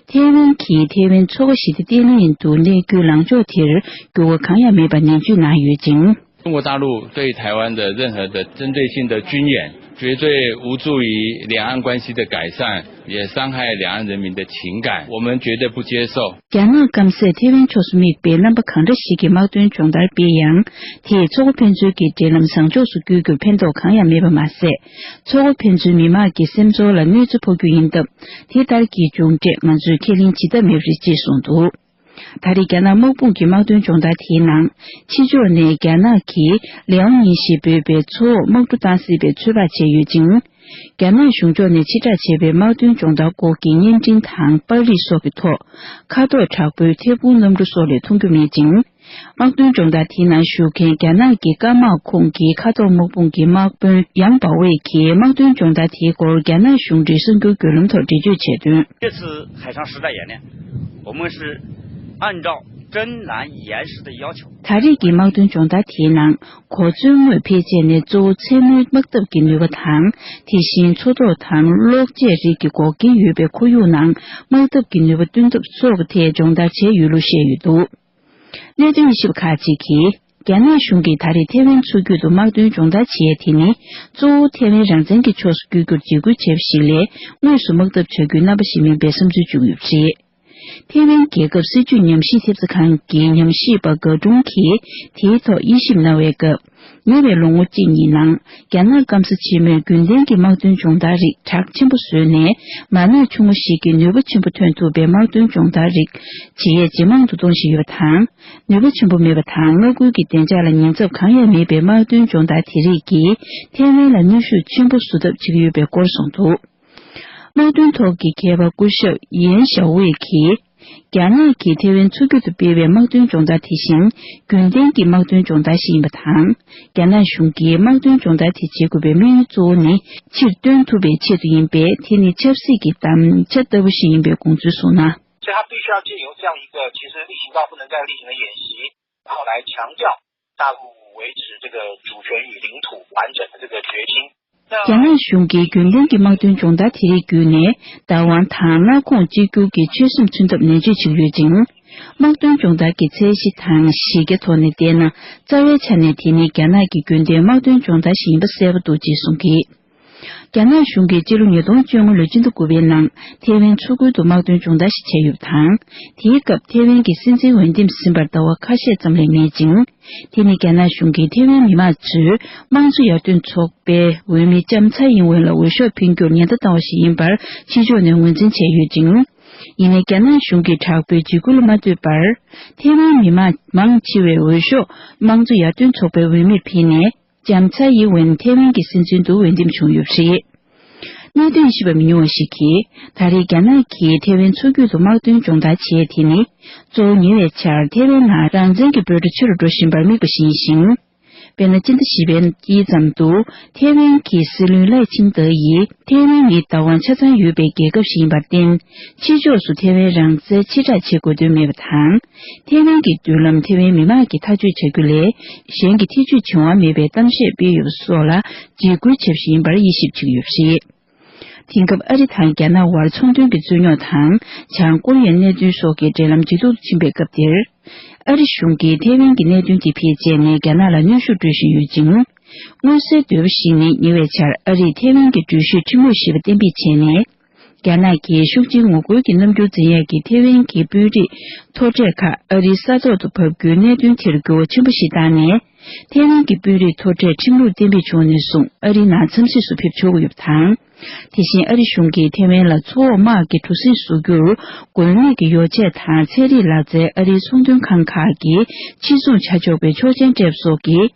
ཐའེ་ཝན་གྱིས་ཐའེ་ཝན་མཚོ་ཁ་ཞི་བདེ་བརྟན་ལྷིང་དུ་གནས་རྒྱུའི་ལངས་ཕྱོགས་དེར་འགྱུར་བ་གང་ཡང་མེད་པ་ནན་བརྗོད་གནང་ཡོད་ཅིང་། 中国大陆对台湾的任何的针对性的军演，绝对无助于两岸关系的改善，也伤害两岸人民的情感，我们绝对不接受。རྒྱ་ནག་སྐམ་སས་ཐེ་ཝན་ཕྱོགས་སུ་དམིགས་པའི་རྣམ་པ་གང་འདྲ་ཞིག་གི་དམག་དོན་སྦྱོང་བརྡར་སྤེལ་ཡང་། དེས་མཚོ་ཁ་ཕན་ཚུན་གྱི་འབྲེལ་ལམ་བཟང་ཕྱོགས་སུ་བསྐྱོད་རྒྱུར་ཕན་ཐོགས་གང་ཡང་མེད་པ་མ་ཟད། མཚོ་ཁ་ཕན་ཚུན་མི་དམངས་ཀྱི་སེམས་ཚོར་ལ་གནོད་འཚེ་ཕོག་རྒྱུ་ཡིན་སྟབས། དེ་ལྟར་གྱི་མཇུག་འབྲས་ང་ཚོས་ཁས་ལེན་བྱེད་ཐབས་མེད་པ་རེད་ཅེས་གསུངས་འདུག་ད་རེས་རྒྱ་ནག་དམག་དཔུང་གི་དམག་དོན་སྦྱོང་བརྡར་དེའི་ནང་། ཕྱི་ཕྱོགས་ནས་རྒྱ་ནག་གིས་ལེའོ་ཉིན་ཞེས་འབོད་པའི་མཚོ་འོག་དམག་གྲུ་བཏང་སྲིད་པའི་ཚོད་དཔག་བྱས་ཡོད་ཅིང་། རྒྱ་ནག་གཞུང་ཕྱོགས་ནས་ཕྱིར་བསྒྲགས་བྱས་པའི་དམག་དོན་སྦྱོང་བརྡར་སྐོར་གྱི་བརྙན་འཕྲིན་དང་པར་རིས་སོགས་ཀྱི་ཐོག་མཁའ་ཐོག་དྲག་པོའི་ཐད་འཕུར་གནམ་གྲུ་སོགས་ལས་མཐོང་རྒྱུ་མེད་ཅིང་། དམག་དོན་སྦྱོང་བརྡར་དེའི་ནང་ཞུགས་མཁན་རྒྱ་ནག་གི་སྐམ་དམག་ཁོངས་ཀྱི་མཁའ་ཐོག་དམག་དཔུང་གི་དམག་དཔོན་ཡང་པའོ་ཝེ་གིས་དམག་དོན་སྦྱོང་བརྡར་དེའི་སྐོར་རྒྱ་ནག་གཞུང་འབྲེལ་གསར་འགྱུར་བརྒྱུད་ལམ་ཐོག་འགྲེལ་བརྗོད་བྱས་དོན། 这次海上实弹演练，我们是按照真蓝岩石的要求。 ད་རེས་ཀྱི་དམག་དོན་སྦྱོང་བརྡར་དེའི་ནང་། གོ་མཚོན་དངོས་ཕལ་ཆེར་ནི་གཙོ་བོ་མཚན་མོའི་དམག་འཐབ་ཀྱི་ནུས་པ་དང་། དེ་བཞིན་མཚོ་ཐོག་དང་གློག་ཆས་རིགས་ཀྱི་འགོག་རྐྱེན་ཡོད་པའི་ཁོར་ཡུག་ནང་དམག་འཐབ་ཀྱི་ནུས་པ་བཏོན་ཐབས་སོགས་ཐད་སྦྱོང་བརྡར་བྱས་ཡོད་ལུགས་བཤད་ཡོད་འདུག་གནད་དོན་དབྱེ་ཞིབ་ཁག་ཅིག་གིས། རྒྱ་ནག་གཞུང་གིས་ད་རེས་ཐེ་ཝན་མཚོ་རྒྱུད་དུ་དམག་དོན་སྦྱོང་བརྡར་བྱེད་ཡས་དེ་ནི། གཙོ་བོ་ཐེ་ཝན་རང་བཙན་གྱི་ཕྱོགས་སུ་བསྐྱོད་རྒྱུར་འཇིགས་སྐུལ་བྱེད་པ་ཞིག་ལས། དངོས་སུ་དམག་འཐབ་བྱ་རྒྱུའི་རྣམ་པ་ཞིག་མིན་པའི་བསམ་ཚུལ་བྱུང་ཡོད་པ་རེད། ཐེ་ཝན་རྒྱལ་ཁབ་སྲིད་བྱུས་ཉམས་ཞིབ་ཐེབས་རྩ་ཁང་གི་ཉམས་ཞིབ་པ་ག་ཀྲུང་གིས་དེའི་ཐོག་དབྱེ་ཞིབ་གནང་བའི་སྐབས། ཉེ་བའི་ལོ་ངོ་གཅིག་གཉིས་ནང་། རྒྱ་ནག་སྐམ་ས་ཆེན་མོས་རྒྱུན་ལྡན་གྱི་དམག་དོན་སྦྱོང་བརྡར་རིགས་གྲགས་ཆེན་པོ་བཟོས་ནས། མ་རྨོས་ཆུང་ངུ་ཞིག་གིས་ནུས་པ་ཆེན་པོ་ཐོན་ཐུབ་པའི་དམག་དོན་སྦྱོང་བརྡར་རིགས་ཇེ་ཡས་ཇེ་མང་དུ་གཏོང་བཞིན་ཡོད་པ་དང་། ནུས་པ་ཆེན་པོ་མེད་པ་དང་མངའ་ཁུལ་གྱི་བདེ་འཇགས་ལ་ཉེན་ཚབས་གང་ཡང་མེད་པའི་དམག་དོན་སྦྱོང་བརྡར་དེ་རིགས་ཀྱིས་ཐའེ་ཝན་ལ་གནོན་ཤུགས་ཆེན་པོ་བཟོ་ཐབས་བྱེད་ཀྱི་ཡོད་པའི་སྐོར་གསུངས་འདུག་དམག་དོན་ཐོག་གི་མཁས་པ་སྐུ་ཞབས་ཡན་ཞའོ་ཝེ་གིས། རྒྱ་ནག་གིས་ཐའེ་ཝན་མཚོ་རྒྱུད་དུ་སྤེལ་བའི་དམག་དོན་སྦྱོང་བརྡར་དེ་བཞིན་རྒྱུན་ལྡན་གྱི་དམག་དོན་སྦྱོང་བརྡར་ཞིག་ཡིན་པ་དང་། རྒྱ་ནག་གཞུང་གིས་དམག་དོན་སྦྱོང་བརྡར་དེ་བྱེད་དགོས་པའི་དམིགས་ཡུལ་གཙོ་བོ་ནི་ཕྱིར་བཏོན་ཐུབ་པའི་ཆེད་དུ་ཡིན་པས། དེ་ནི་ཆབ་སྲིད་ཀྱི་དམ་བཅའ་ལྟ་བུ་ཞིག་ཡིན་པའི་དགོངས་ཚུལ་གསུངས་ན། 所以他必须要借由这样一个其实例行到不能再例行的演习，然后来强调大陆维持这个主权与领土完整的这个决心。 རྒྱ་ནག་གཞུང་གིས་རྒྱུན་ལྡན་གྱི་དམག་དོན་སྦྱོང་བརྡར་དེ་རིགས་བརྒྱུད་ནས། བདག་དབང་དང་མངའ་ཁོངས་གཅིག་གྱུར་གྱི་ཆོད་སེམས་མཚོན་ཐབས་ནན་བརྗོད་བྱེད་ཀྱི་ཡོད་ཅིང་། དམག་དོན་སྦྱོང་བརྡར་གྱི་ཚད་གཞི་དང་གཞི་རྒྱ་ཐོག་ནས་བལྟས་ན། རྩ་བའི་ཆ་ནས་དེ་ནི་རྒྱ་ནག་གི་རྒྱུན་ལྡན་དམག་དོན་སྦྱོང་བརྡར་ཞིག་ཡིན་པ་གསལ་པོ་འདུག་ཅེས་གསུངས་ཀྱིས། རྒྱ་ནག་གཞུང་གིས་སྤྱི་ལོ་ཉིས་སྟོང་བཅོ་ལྔ་ལོའི་སྤྱི་ཟླ་དགུ་པའི་ནང་ཐའེ་ཝན་མཚོ་ཁུལ་དུ་དམག་དོན་སྦྱོང་བརྡར་ཞིག་བྱས་ཡོད་པ་དང་། དེའི་སྐབས་ཐའེ་ཝན་གྱི་སྲིད་འཛིན་འོས་འདེམས་ཟིན་པར་ཟླ་བ་ཁ་ཤས་ཙམ་ལས་མེད་ཅིང་། དེ་ནི་རྒྱ་ནག་གཞུང་གིས་ཐའེ་ཝན་མི་དམངས་ཚོས་དམངས་གཙོ་ཡར་ཐོན་ཚོགས་པའི་འོས་མི་ལྕམ་ཚའེ་ཡིན་ཝེན་ལ་འོས་ཤོག་འཕེན་རྒྱུར་ཉེན་བརྡ་བཏང་བ་ཞིག་ཡིན་པར་ཕྱི་ཕྱོགས་ནས་ངོས་འཛིན་བྱས་ཡོད་ཅིང་། ཡིན་ནའི་རྒྱ་ནག་གཞུང་གིས་དྲག་པོའི་འཇིགས་སྐུལ་མ་བཏོད་པར། ཐའེ་ཝན་མི་དམངས་མང་ཆེ་བའི་འོས་ཤོག་དམངས་གཙོ་ཡར་ཐོན་ཚོགས་པའི་འོས་མིར་ཕེབས་ནས། ལྕམ་ཚའེ་ཡིན་ཝེན་ཐའེ་ཝན་གྱི་སྲིད་འཛིན་དུ་འོས་འདེམས་བྱུང་ཡོད་པ་རེད། གནད་དོན་ཞིབ་པ་མི་ཉུང་བ་ཞིག་གིས། ད་རེས་རྒྱ་ནག་གིས་ཐའེ་ཝན་མཚོ་རྒྱུད་དུ་དམག་དོན་སྦྱོང་བརྡར་བྱས་དེ་ནི། གཙོ་བོ་ཉེ་བའི་ཆར་ཐའེ་ཝན་ནང་རང་བཙན་གྱི་འབོད་སྒྲ་ཆེ་རུ་འགྲོ་བཞིན་པར་དམིགས་པ་ཞིག་ཡིན་ཞིང་། དཔེར་ན། སྤྱི་ཟླ་བཞི་པའི་དཀྱིལ་ཙམ་དུ་ཐའེ་ཝན་གྱི་སྲིད་བློན་ལའེ་ཆིང་ཏེ་ཡིས་ཐའེ་ཝན་ནི་བདག་དབང་ཆ་ཚང་ཡོད་པའི་རྒྱལ་ཁབ་ཞིག་ཡིན་པར་བརྟེན། ཕྱི་ཕྱོགས་སུ་ཐའེ་ཝན་རང་བཙན་ཕྱིར་བསྒྲགས་བྱེད་དགོས་དོན་མེད་པ་དང་། ཐའེ་ཝན་གྱི་མདུན་ལམ་ཐའེ་ཝན་མི་དམངས་ཀྱིས་ཐག་གཅོད་བྱ་རྒྱུ་ལས། གཞན་གྱིས་ཐེ་བྱུས་བྱེད་དབང་མེད་པའི་གཏམ་བཤད་སྤེལ་ཡོད་པ་སོགས་ལ་འཇིགས་སྐུལ་བྱས་པ་ཞིག་ཡིན་པར་དབྱེ་ཞིབ་བྱེད་ཀྱི་ཡོད་པ་རེད། དེང་སྐབས་ཨ་རི་དང་རྒྱ་ནག་དབར་ཚོང་དོན་གྱི་རྩོད་རྙོག་དང་། བྱང་ཀོ་རི་ཡའི་གནད་དོན་སོགས་ཀྱི་འབྲེལ་ལམ་ཇེ་སྡུག་ཏུ་ཕྱིན་པའི་སྐབས་འདིར། ཨ་རི་གཞུང་གིས་ཐའེ་ཝན་གྱི་གནད་དོན་དེ་ཕལ་ཆེར་ནི་རྒྱ་ནག་ལ་གནོན་ཤུགས་སྤྲོད་བཞིན་ཡོད་ཅིང་། མངོན་གསལ་དོད་པོ་ཞིག་ནི། ཉེ་བའི་ཆར་ཨ་རིས་ཐའེ་ཝན་གྱི་འགྲུལ་བཞུད་ཁྲིམས་ལུགས་ཞེས་པ་གཏན་འབེབས་བྱས་ནས། རྒྱ་ནག་གིས་ཤུགས་ཆེའི་ངོ་རྒོལ་གྱི་རྣམ་འགྱུར་འཛིན་ཡས་ཀྱི་ཐའེ་ཝན་གྱི་དཔོན་རིགས་མཐོ་གྲས་ཁག་ཨ་རིའི་ས་ཐོག་ཏུ་བབས་རྒྱུའི་གནད་དོན་དེར་འགྱུར་བ་ཆེན་པོ་ཞིག་བཏང་ནས། ཐའེ་ཝན་གྱི་དཔོན་རིགས་མཐོ་གྲས་ཁྲིམས་ལུགས་གཏན་འབེབས་བྱུང་ནས་བཟུང་ཨ་རིའི་ནང་འཚམས་གཟིགས་སུ་ཕེབས་ཆོག་གི་ཡོད་པ་དང་། དེ་བཞིན་ཨ་རི་གཞུང་གིས་ཐའེ་ཝན་ལ་མཚོ་འོག་དམག་གི་གྲུ་གཟིངས་བཟོ་རྒྱུར་དགོས་ངེས་ཀྱི་ཡོ་བྱད་དང་ཚན་རིག་ལག་རྩལ་ཨ་རིའི་ཚོང་དོན་ཁང་ཁག་གིས་ཕྱིར་ཚོང་བྱ་ཆོག་པའི་ཆོག་མཆན་སྤྲད་པ་སོགས་ཀྱིས།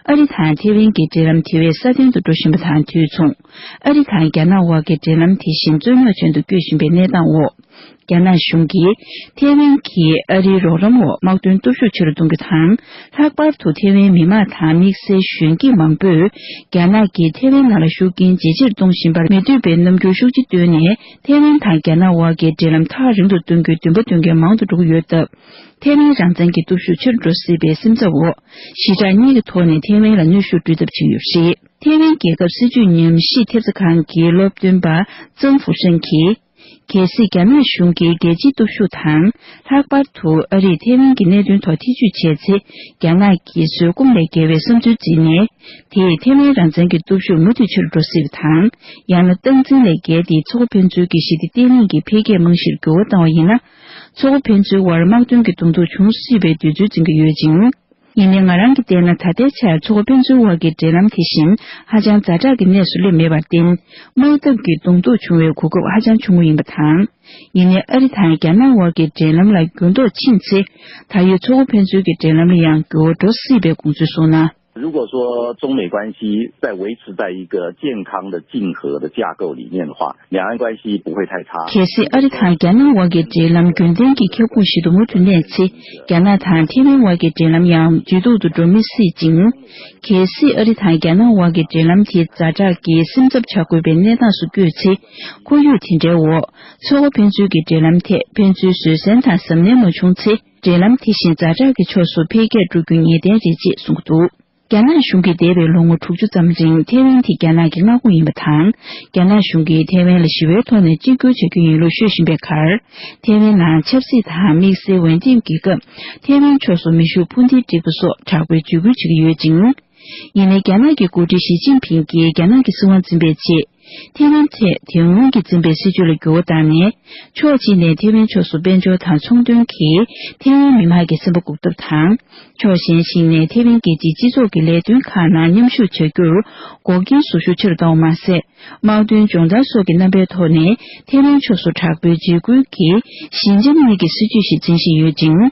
ཨ་རི་དང་ཐའེ་ཝན་གྱི་འབྲེལ་ལམ་དེ་བས་སྲ་བརྟན་དུ་འགྲོ་བཞིན་པ་དང་དུས་མཚུངས། ཨ་རི་དང་རྒྱ་ནག་དབར་གྱི་འབྲེལ་ལམ་དེ་བཞིན་རྩོད་རྙོག་ཅན་དུ་སྐྱོད་བཞིན་པའི་གནས་སྟངས་འོག་རྒྱ་ནག་གཞུང་གིས་ཐའེ་ཝན་གྱིས་ཨ་རིའི་རོགས་རམ་འོག་དམག་དོན་སྟོབས་ཤུགས་ཆེ་རུ་གཏོང་རྒྱུ་དང་། ལྷག་པར་དུ་ཐའེ་ཝན་མི་དམངས་དང་དམིགས་བསལ་གཞོན་སྐྱེས་མང་པོས། རྒྱ་ནག་གིས་ཐའེ་ཝན་ནང་ལ་ཤུགས་རྐྱེན་ཇེ་ཆེར་གཏོང་བཞིན་པར་མི་འདོད་པའི་རྣམ་འགྱུར་ཤུགས་ཆེ་བཏོན་ནས། ཐའེ་ཝན་དང་རྒྱ་ནག་དབར་གྱི་འབྲེལ་ལམ་ཐག་རིང་དུ་གཏོང་རྒྱུའི་འདུན་པ་འདོན་མཁན་མང་དུ་འགྲོ་གི་ཡོད་སྟབས། ཐའེ་ཝན་རང་བཙན་གྱི་སྟོབས་ཤུགས་ཆེ་རུ་འགྲོ་སྲིད་པའི་སེམས་འཚབ་འོག་ཞི་དྲག་གཉིས་ཀྱི་ཐོག་ནས་ཐའེ་ཝན་ལ་གནོན་ཤུགས་སྤྲོད་ཐབས་བྱེད་ཀྱི་ཡོད་པ་རེད། ཐའེ་ཝན་རྒྱལ་ཁབ་སྲིད་བྱུས་ཉམས་ཞིབ་ཐེབས་རྩ་ཁང་གི་སློབ་སྟོན་པ་ཙང་ཧྥུ་ཧྲན་གྱིས། གལ་སྲིད་རྒྱ་ནག་གཞུང་གིས་རྒྱལ་སྤྱིའི་སྟོབས་ཤུགས་དང་། ལྷག་པར་དུ་ཨ་རིས་ཐེ་ཝན་གྱི་གནད་དོན་ཐོག་ཐེ་བྱུས་བྱས་ཚེ། རྒྱ་ནག་གིས་བཟོད་སྒོམ་ལས་བརྒལ་བའི་བསམ་ཚུལ་བརྩིས་ནས། དེས་ཐེ་ཝན་རང་བཙན་གྱི་སྟོབས་ཤུགས་མུ་མཐུད་ཆེ་རུ་འགྲོ་སྲིད་པ་དང་། ཡང་ན་སྟངས་འཛིན་ལས་བརྒལ་ཏེ་མཚོ་ཁ་ཕན་ཚུན་གྱི་ཞི་བདེ་བརྟན་ལྷིང་གི་འཕེལ་རྒྱས་རྨང་གཞིར་འགྱུར་བ་བཏང་བ་ཡིན་ན། མཚོ་ཁ་ཕན་ཚུན་དབར་དམག་དོན་གྱི་གདོང་ཐུག་འབྱུང་སྲིད་པའི་འདོད་ཚུལ་འཛིན་གྱི་ཡོད་ཅིང་། ཡིན་ནའི་ང་རང་གིས་བལྟས་ན། ད་ལྟའི་ཆར་མཚོ་ཁ་ཕན་ཚུན་དབར་གྱི་འབྲེལ་ལམ་དེ་བཞིན་ཧ་ཅང་ཛ་དྲག་གི་གནས་སུ་སླེབས་མེད་པར་བརྟེན། དམག་འཐབ་ཀྱི་གདོང་ཐུག་འབྱུང་བའི་གོ་སྐབས་ཧ་ཅང་ཆུང་ངུ་ཡིན་པ་དང་། ཡིན་ནའི་ཨ་རི་དང་རྒྱ་ནག་དབར་གྱི་འབྲེལ་ལམ་ལ་འགྱུར་ལྡོག་ཕྱིན་ཚེ། ད་ཡོད་མཚོ་ཁ་ཕན་ཚུན་གྱི་འབྲེལ་ལམ་ལ་ཡང་འགྱུར་བ་འགྲོ་སྲིད་པའི་དགོངས་ཚུལ་གསུངས་གནང་། 如果说中美关系在维持在一个健康的竞合的架构里面的话，两岸关系不会太差。 གལ་སྲིད་ཨ་རི་དང་རྒྱ་ནག་དབར་གྱི་འབྲེལ་ལམ་རྒྱུན་ལྡན་གྱི་ཁྱབ་ཁོངས་ཤིག་ཏུ་མུ་མཐུད་གནས་ཚེ། རྒྱ་ནག་དང་ཐེ་ཝན་དབར་གྱི་འབྲེལ་ལམ་ཡང་ཇེ་སྡུག་ཏུ་འགྲོ་མི་སྲིད་ཅིང་། གལ་སྲིད་ཨ་རི་དང་རྒྱ་ནག་དབར་གྱི་འབྲེལ་ལམ་དེ་ཛ་དྲག་གི་སེམས་འཚབ་བྱ་དགོས་པའི་གནས་སྟངས་སུ་བསྐྱོད་ཚེ། ཁོར་ཡུག་དེ་འདྲའི་འོག་མཚོ་ཁ་ཕན་ཚུན་གྱི་འབྲེལ་ལམ་ཐད་ཕན་ཚུན་བཟོད་བསྲན་དང་གཟབ་ནན་མ་བྱུང་ཚེ། འབྲེལ་ལམ་དེ་བཞིན་ཛ་དྲག་གི་ཕྱོགས་སུ་འཕེལ་རྒྱས་འགྲོ་རྒྱུ་ངེས་གཏན་རེད་ཅེས་གསུངས་ཀྱི་འདུག་རྒྱ་ནག་གཞུང་གིས་འདས་པའི་ལོ་ངོ་དྲུག་ཅུ་ཙམ་རིང་ཐེ་ཝན་དེ་རྒྱ་ནག་གི་མངའ་ཁོངས་ཡིན་པ་དང་། རྒྱ་ནག་གཞུང་གིས་ཐེ་ཝན་ལ་ཞི་བའི་ཐོག་ནས་གཅིག་གྱུར་བྱ་རྒྱུ་ཡིན་ལུགས་ཤོད་བཞིན་པའི་ཁར། ཐེ་ཝན་ནང་ཆབ་སྲིད་དང་དམིགས་བསལ་འོས་འདེམས་ཀྱི་སྐབས། ཐེ་ཝན་ཕྱོགས་སུ་མེ་ཤུགས་འཕུར་མདེལ་སྒྲིག་པ་སོགས་དྲག་པོའི་འཇིགས་སྐུལ་བྱེད་ཀྱི་ཡོད་ཅིང་། ཡིན་ནའི་རྒྱ་ནག་གི་འགོ་ཁྲིད་ཞི་ཅིན་ཕིང་གིས་རྒྱ་ནག་གི་སྲིད་དབང་འཛིན་པའི་ཆེད། ཐེ་ཝན་ཐད་དེ་སྔོན་གྱི་འཛིན་པའི་སྲིད་བྱུས་ལ་འགྱུར་བ་བཏང་ནས། ཕྱོགས་གཅིག་ནས་ཐེ་ཝན་ཕྱོགས་སུ་དཔལ་འབྱོར་དང་ཚོང་དོན་གྱིས་ཐེ་ཝན་མི་དམངས་ཀྱི་སེམས་པ་འགུག་ཐབས་དང་། ཕྱོགས་གཞན་ཞིག་ནས་ཐེ་ཝན་རྒྱལ་སྤྱིའི་སྤྱི་ཚོགས་ཀྱི་ལས་དོན་ཁག་ནང་མཉམ་ཞུགས་བྱ་རྒྱུར་འགོག་རྐྱེན་བཟོ་ཤུགས་ཆེ་རུ་བཏང་བ་མ་ཟད། དམག་དོན་སྦྱོང་བརྡར་སོགས་ཀྱི་རྣམ་པའི་ཐོག་ནས་ཐེ་ཝན་ཕྱོགས་སུ་དྲག་པོའི་འཇིགས་སྐུལ་གྱི་ཞི་འཇམ་གཉིས་ཀྱི་སྲིད་བྱུས་ཤིག་འཛིན་བཞིན་ཡོད་ཅིང་།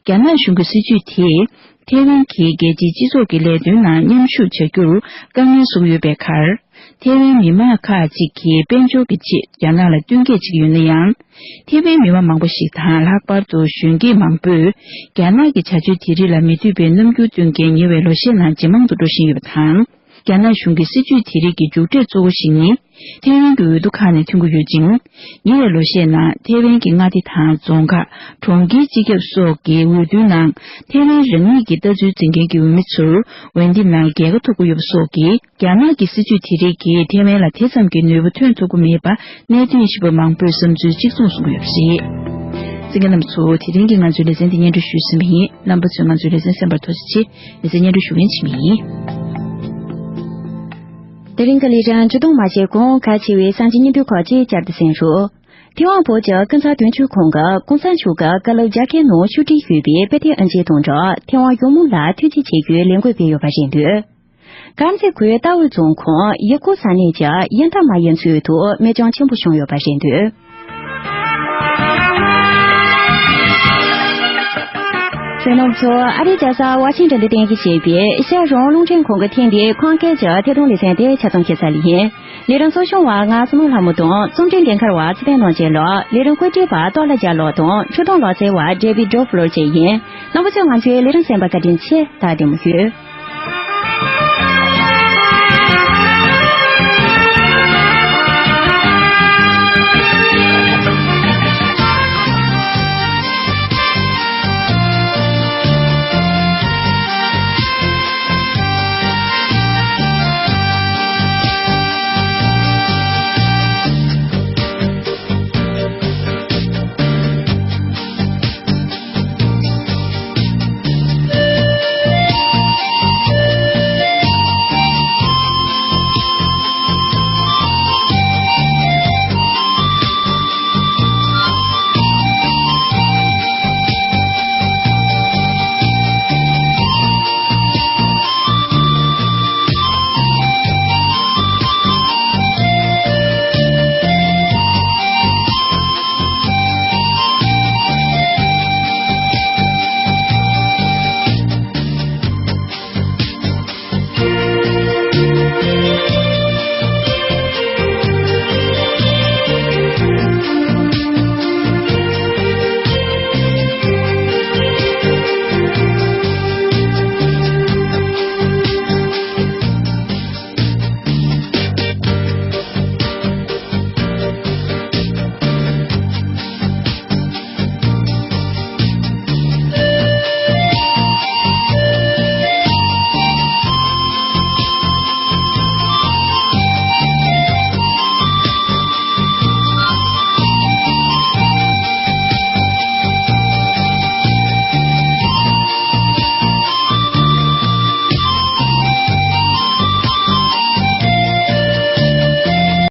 རྒྱ་ནག་གཞུང་གི་སྲིད་བྱུས་དེས་ཐེ་ཝན་གྱིས་རྒྱལ་སྤྱིའི་སྤྱི་ཚོགས་ཀྱི་ལས་དོན་ནང་མཉམ་ཞུགས་བྱ་རྒྱུར་དཀའ་ངལ་བཟོ་གི་ཡོད་པའི་ཁར། ཐེ་ཝན་མི་མང་ཁག་ཅིག་གིས་དཔལ་འབྱོར་གྱི་ཆེད་རྒྱ་ནག་ལ་བསྟུན་མཁས་བྱེད་ཀྱི་ཡོད་ན་ཡང་། ཐེ་ཝན་མི་མང་མང་པོ་ཞིག་དང་། ལྷག་པར་དུ་གཞོན་སྐྱེས་མང་པོས་རྒྱ་ནག་གི་བྱ་སྤྱོད་དེ་རིགས་ལ་མི་འདོད་པའི་རྣམ་འགྱུར་སྟོན་མཁན་ཉེ་བའི་ལོ་ཤས་ནང་ཇེ་མང་དུ་འགྲོ་བཞིན་ཡོད་པ་དང་། རྒྱ་ནག་གཞུང་གི་སྲིད་བྱུས་དེ་རིགས་ཀྱི་མཇུག་འབྲས་གཙོ་བོ་ཞིག་ནི། ཐེ་ཝན་གྱི་འོས་བསྡུ་ཁག་ནས་ཐོན་གྱི་ཡོད་ཅིང་། ཉེ་བའི་ལོ་ཤས་ནང་ཐེ་ཝན་གྱི་མངའ་སྡེ་དང་རྫོང་ཁག་གྲོང་ཁྱེར་སྤྱི་ཁྱབ་སོགས་ཀྱི་འོས་བསྡུའི་ནང་ཐེ་ཝན་རང་ཉིད་ཀྱི་ལྟ་ཚུལ་འཛིན་མཁན་གྱི་འོས་མི་ཚོར་འོས་འདེམས་ནང་རྒྱལ་ཁ་ཐོབ་ཀྱི་ཡོད་པ་སོགས་ཀྱིས། རྒྱ་ནག་གི་སྲིད་བྱུས་དེ་རིགས་ཀྱིས་ཐེ་ཝན་ལ་དེ་ཙམ་གྱི་ནུས་པ་ཐོན་ཐུབ་ཀྱི་མེད་པ་གནད་དོན་ཞིབ་པ་མང་པོས་བསམ་ཚུལ་གཅིག་མཚུངས་གསུང་གི་ཡོད་པ་རེད། གསན་མཁན་རྣམ་པ་ཚོ། དེ་རིང་གི་ང་ཚོའི་ལེ་ཚན་འདི་སྙན་སྒྲོན་ཞུས་ཟིན་པ་ཡིན། རྣམ་པ་ཚོས་ང་ཚོའི་ལེ་ཚན་གསན་པར་ཐུགས་རྗེ་ཆེ། ལེ་ཚན་སྙན་སྒྲོན་ཞུ་མཁན་འཆི་མེད་ཡིན། དེ་རིང་གི་ལས་རིམ་མཇུག་སྡོམ་མ་བྱས་གོང་ཁ་ཆེ་བའི་གསར་འགྱུར་སྙིང་བསྡུས་ཁག་ཅིག་བསྐྱར་དུ་གསན་རོགས། ཐེ་ཝན་བོད་ཀྱི་ཀུན་གསལ་དོན་གཅོད་ཁང་གི་གོང་ས་མཆོག་གི་བཀའ་སློབ་རྒྱ་སྐད་ནང་ཕྱོགས་སྒྲིག་ཞུས་པའི་དཔེ་དེབ་དབུ་འབྱེད་དང་སྦྲགས། ཐེ་ཝན་གཞུང་མང་ལ་ཐུགས་རྗེ་ཆེ་ཞུའི་ལས་འགུལ་སྤེལ་ཡོད་པ་རེད་འདུག་དཀར་མཛེས་ཁུལ་རྟའུ་རྫོང་ཁོངས་ཡུལ་སྐོར་ས་གནས་ཀྱི་ཡུལ་མཐའ་མ་ཡུལ་ཚོའི་ཐོག་མེ་སྐྱོན་ཆེན་པོ་བྱུང་ཡོད་པ་རེད་འདུག་གསན་མཁན་རྣམ་པ་ཚོ། ཨ་རིའི་རྒྱལ་ས་ཝ་ཤིང་ཏོན་དུ་རྟེན་གཞི་བྱས་པའི་ཨེ་ཤ་ཡ་རང་དབང་རླུང་འཕྲིན་ཁང་གི་ཐེངས་འདིའི་ཁམས་སྐད་ཀྱི་ཐད་གཏོང་ལེ་ཚན་དེ་ཆ་ཚང་ཁྱད་ས་ལ་ཡིན། ལས་རིམ་གཙོ་སྐྱོང་བ་ང་བསོད་ནམས་ལྷ་མོ་དང་། རྩོམ་སྒྲིག་འགན་འཁུར་བ་ཚེ་བརྟན་ནོར་རྒྱས་ལགས། ལས་རིམ་བཀོད་སྒྲིག་པ་ཏོག་ལ་རྒྱལ་ལགས་དང་། འཕྲུལ་སྟོན་ལག་རྩལ་བ་ཌེ་བིད་ཌོ་ཕ་ལོར་བཅས་ཡིན། རྣམ་པ་ཚོས་ང་ཚོའི་ལས་རིམ་གསན་པར་བཀའ་དྲིན་ཆེ། ད་བདེ་མོ་བྱོས།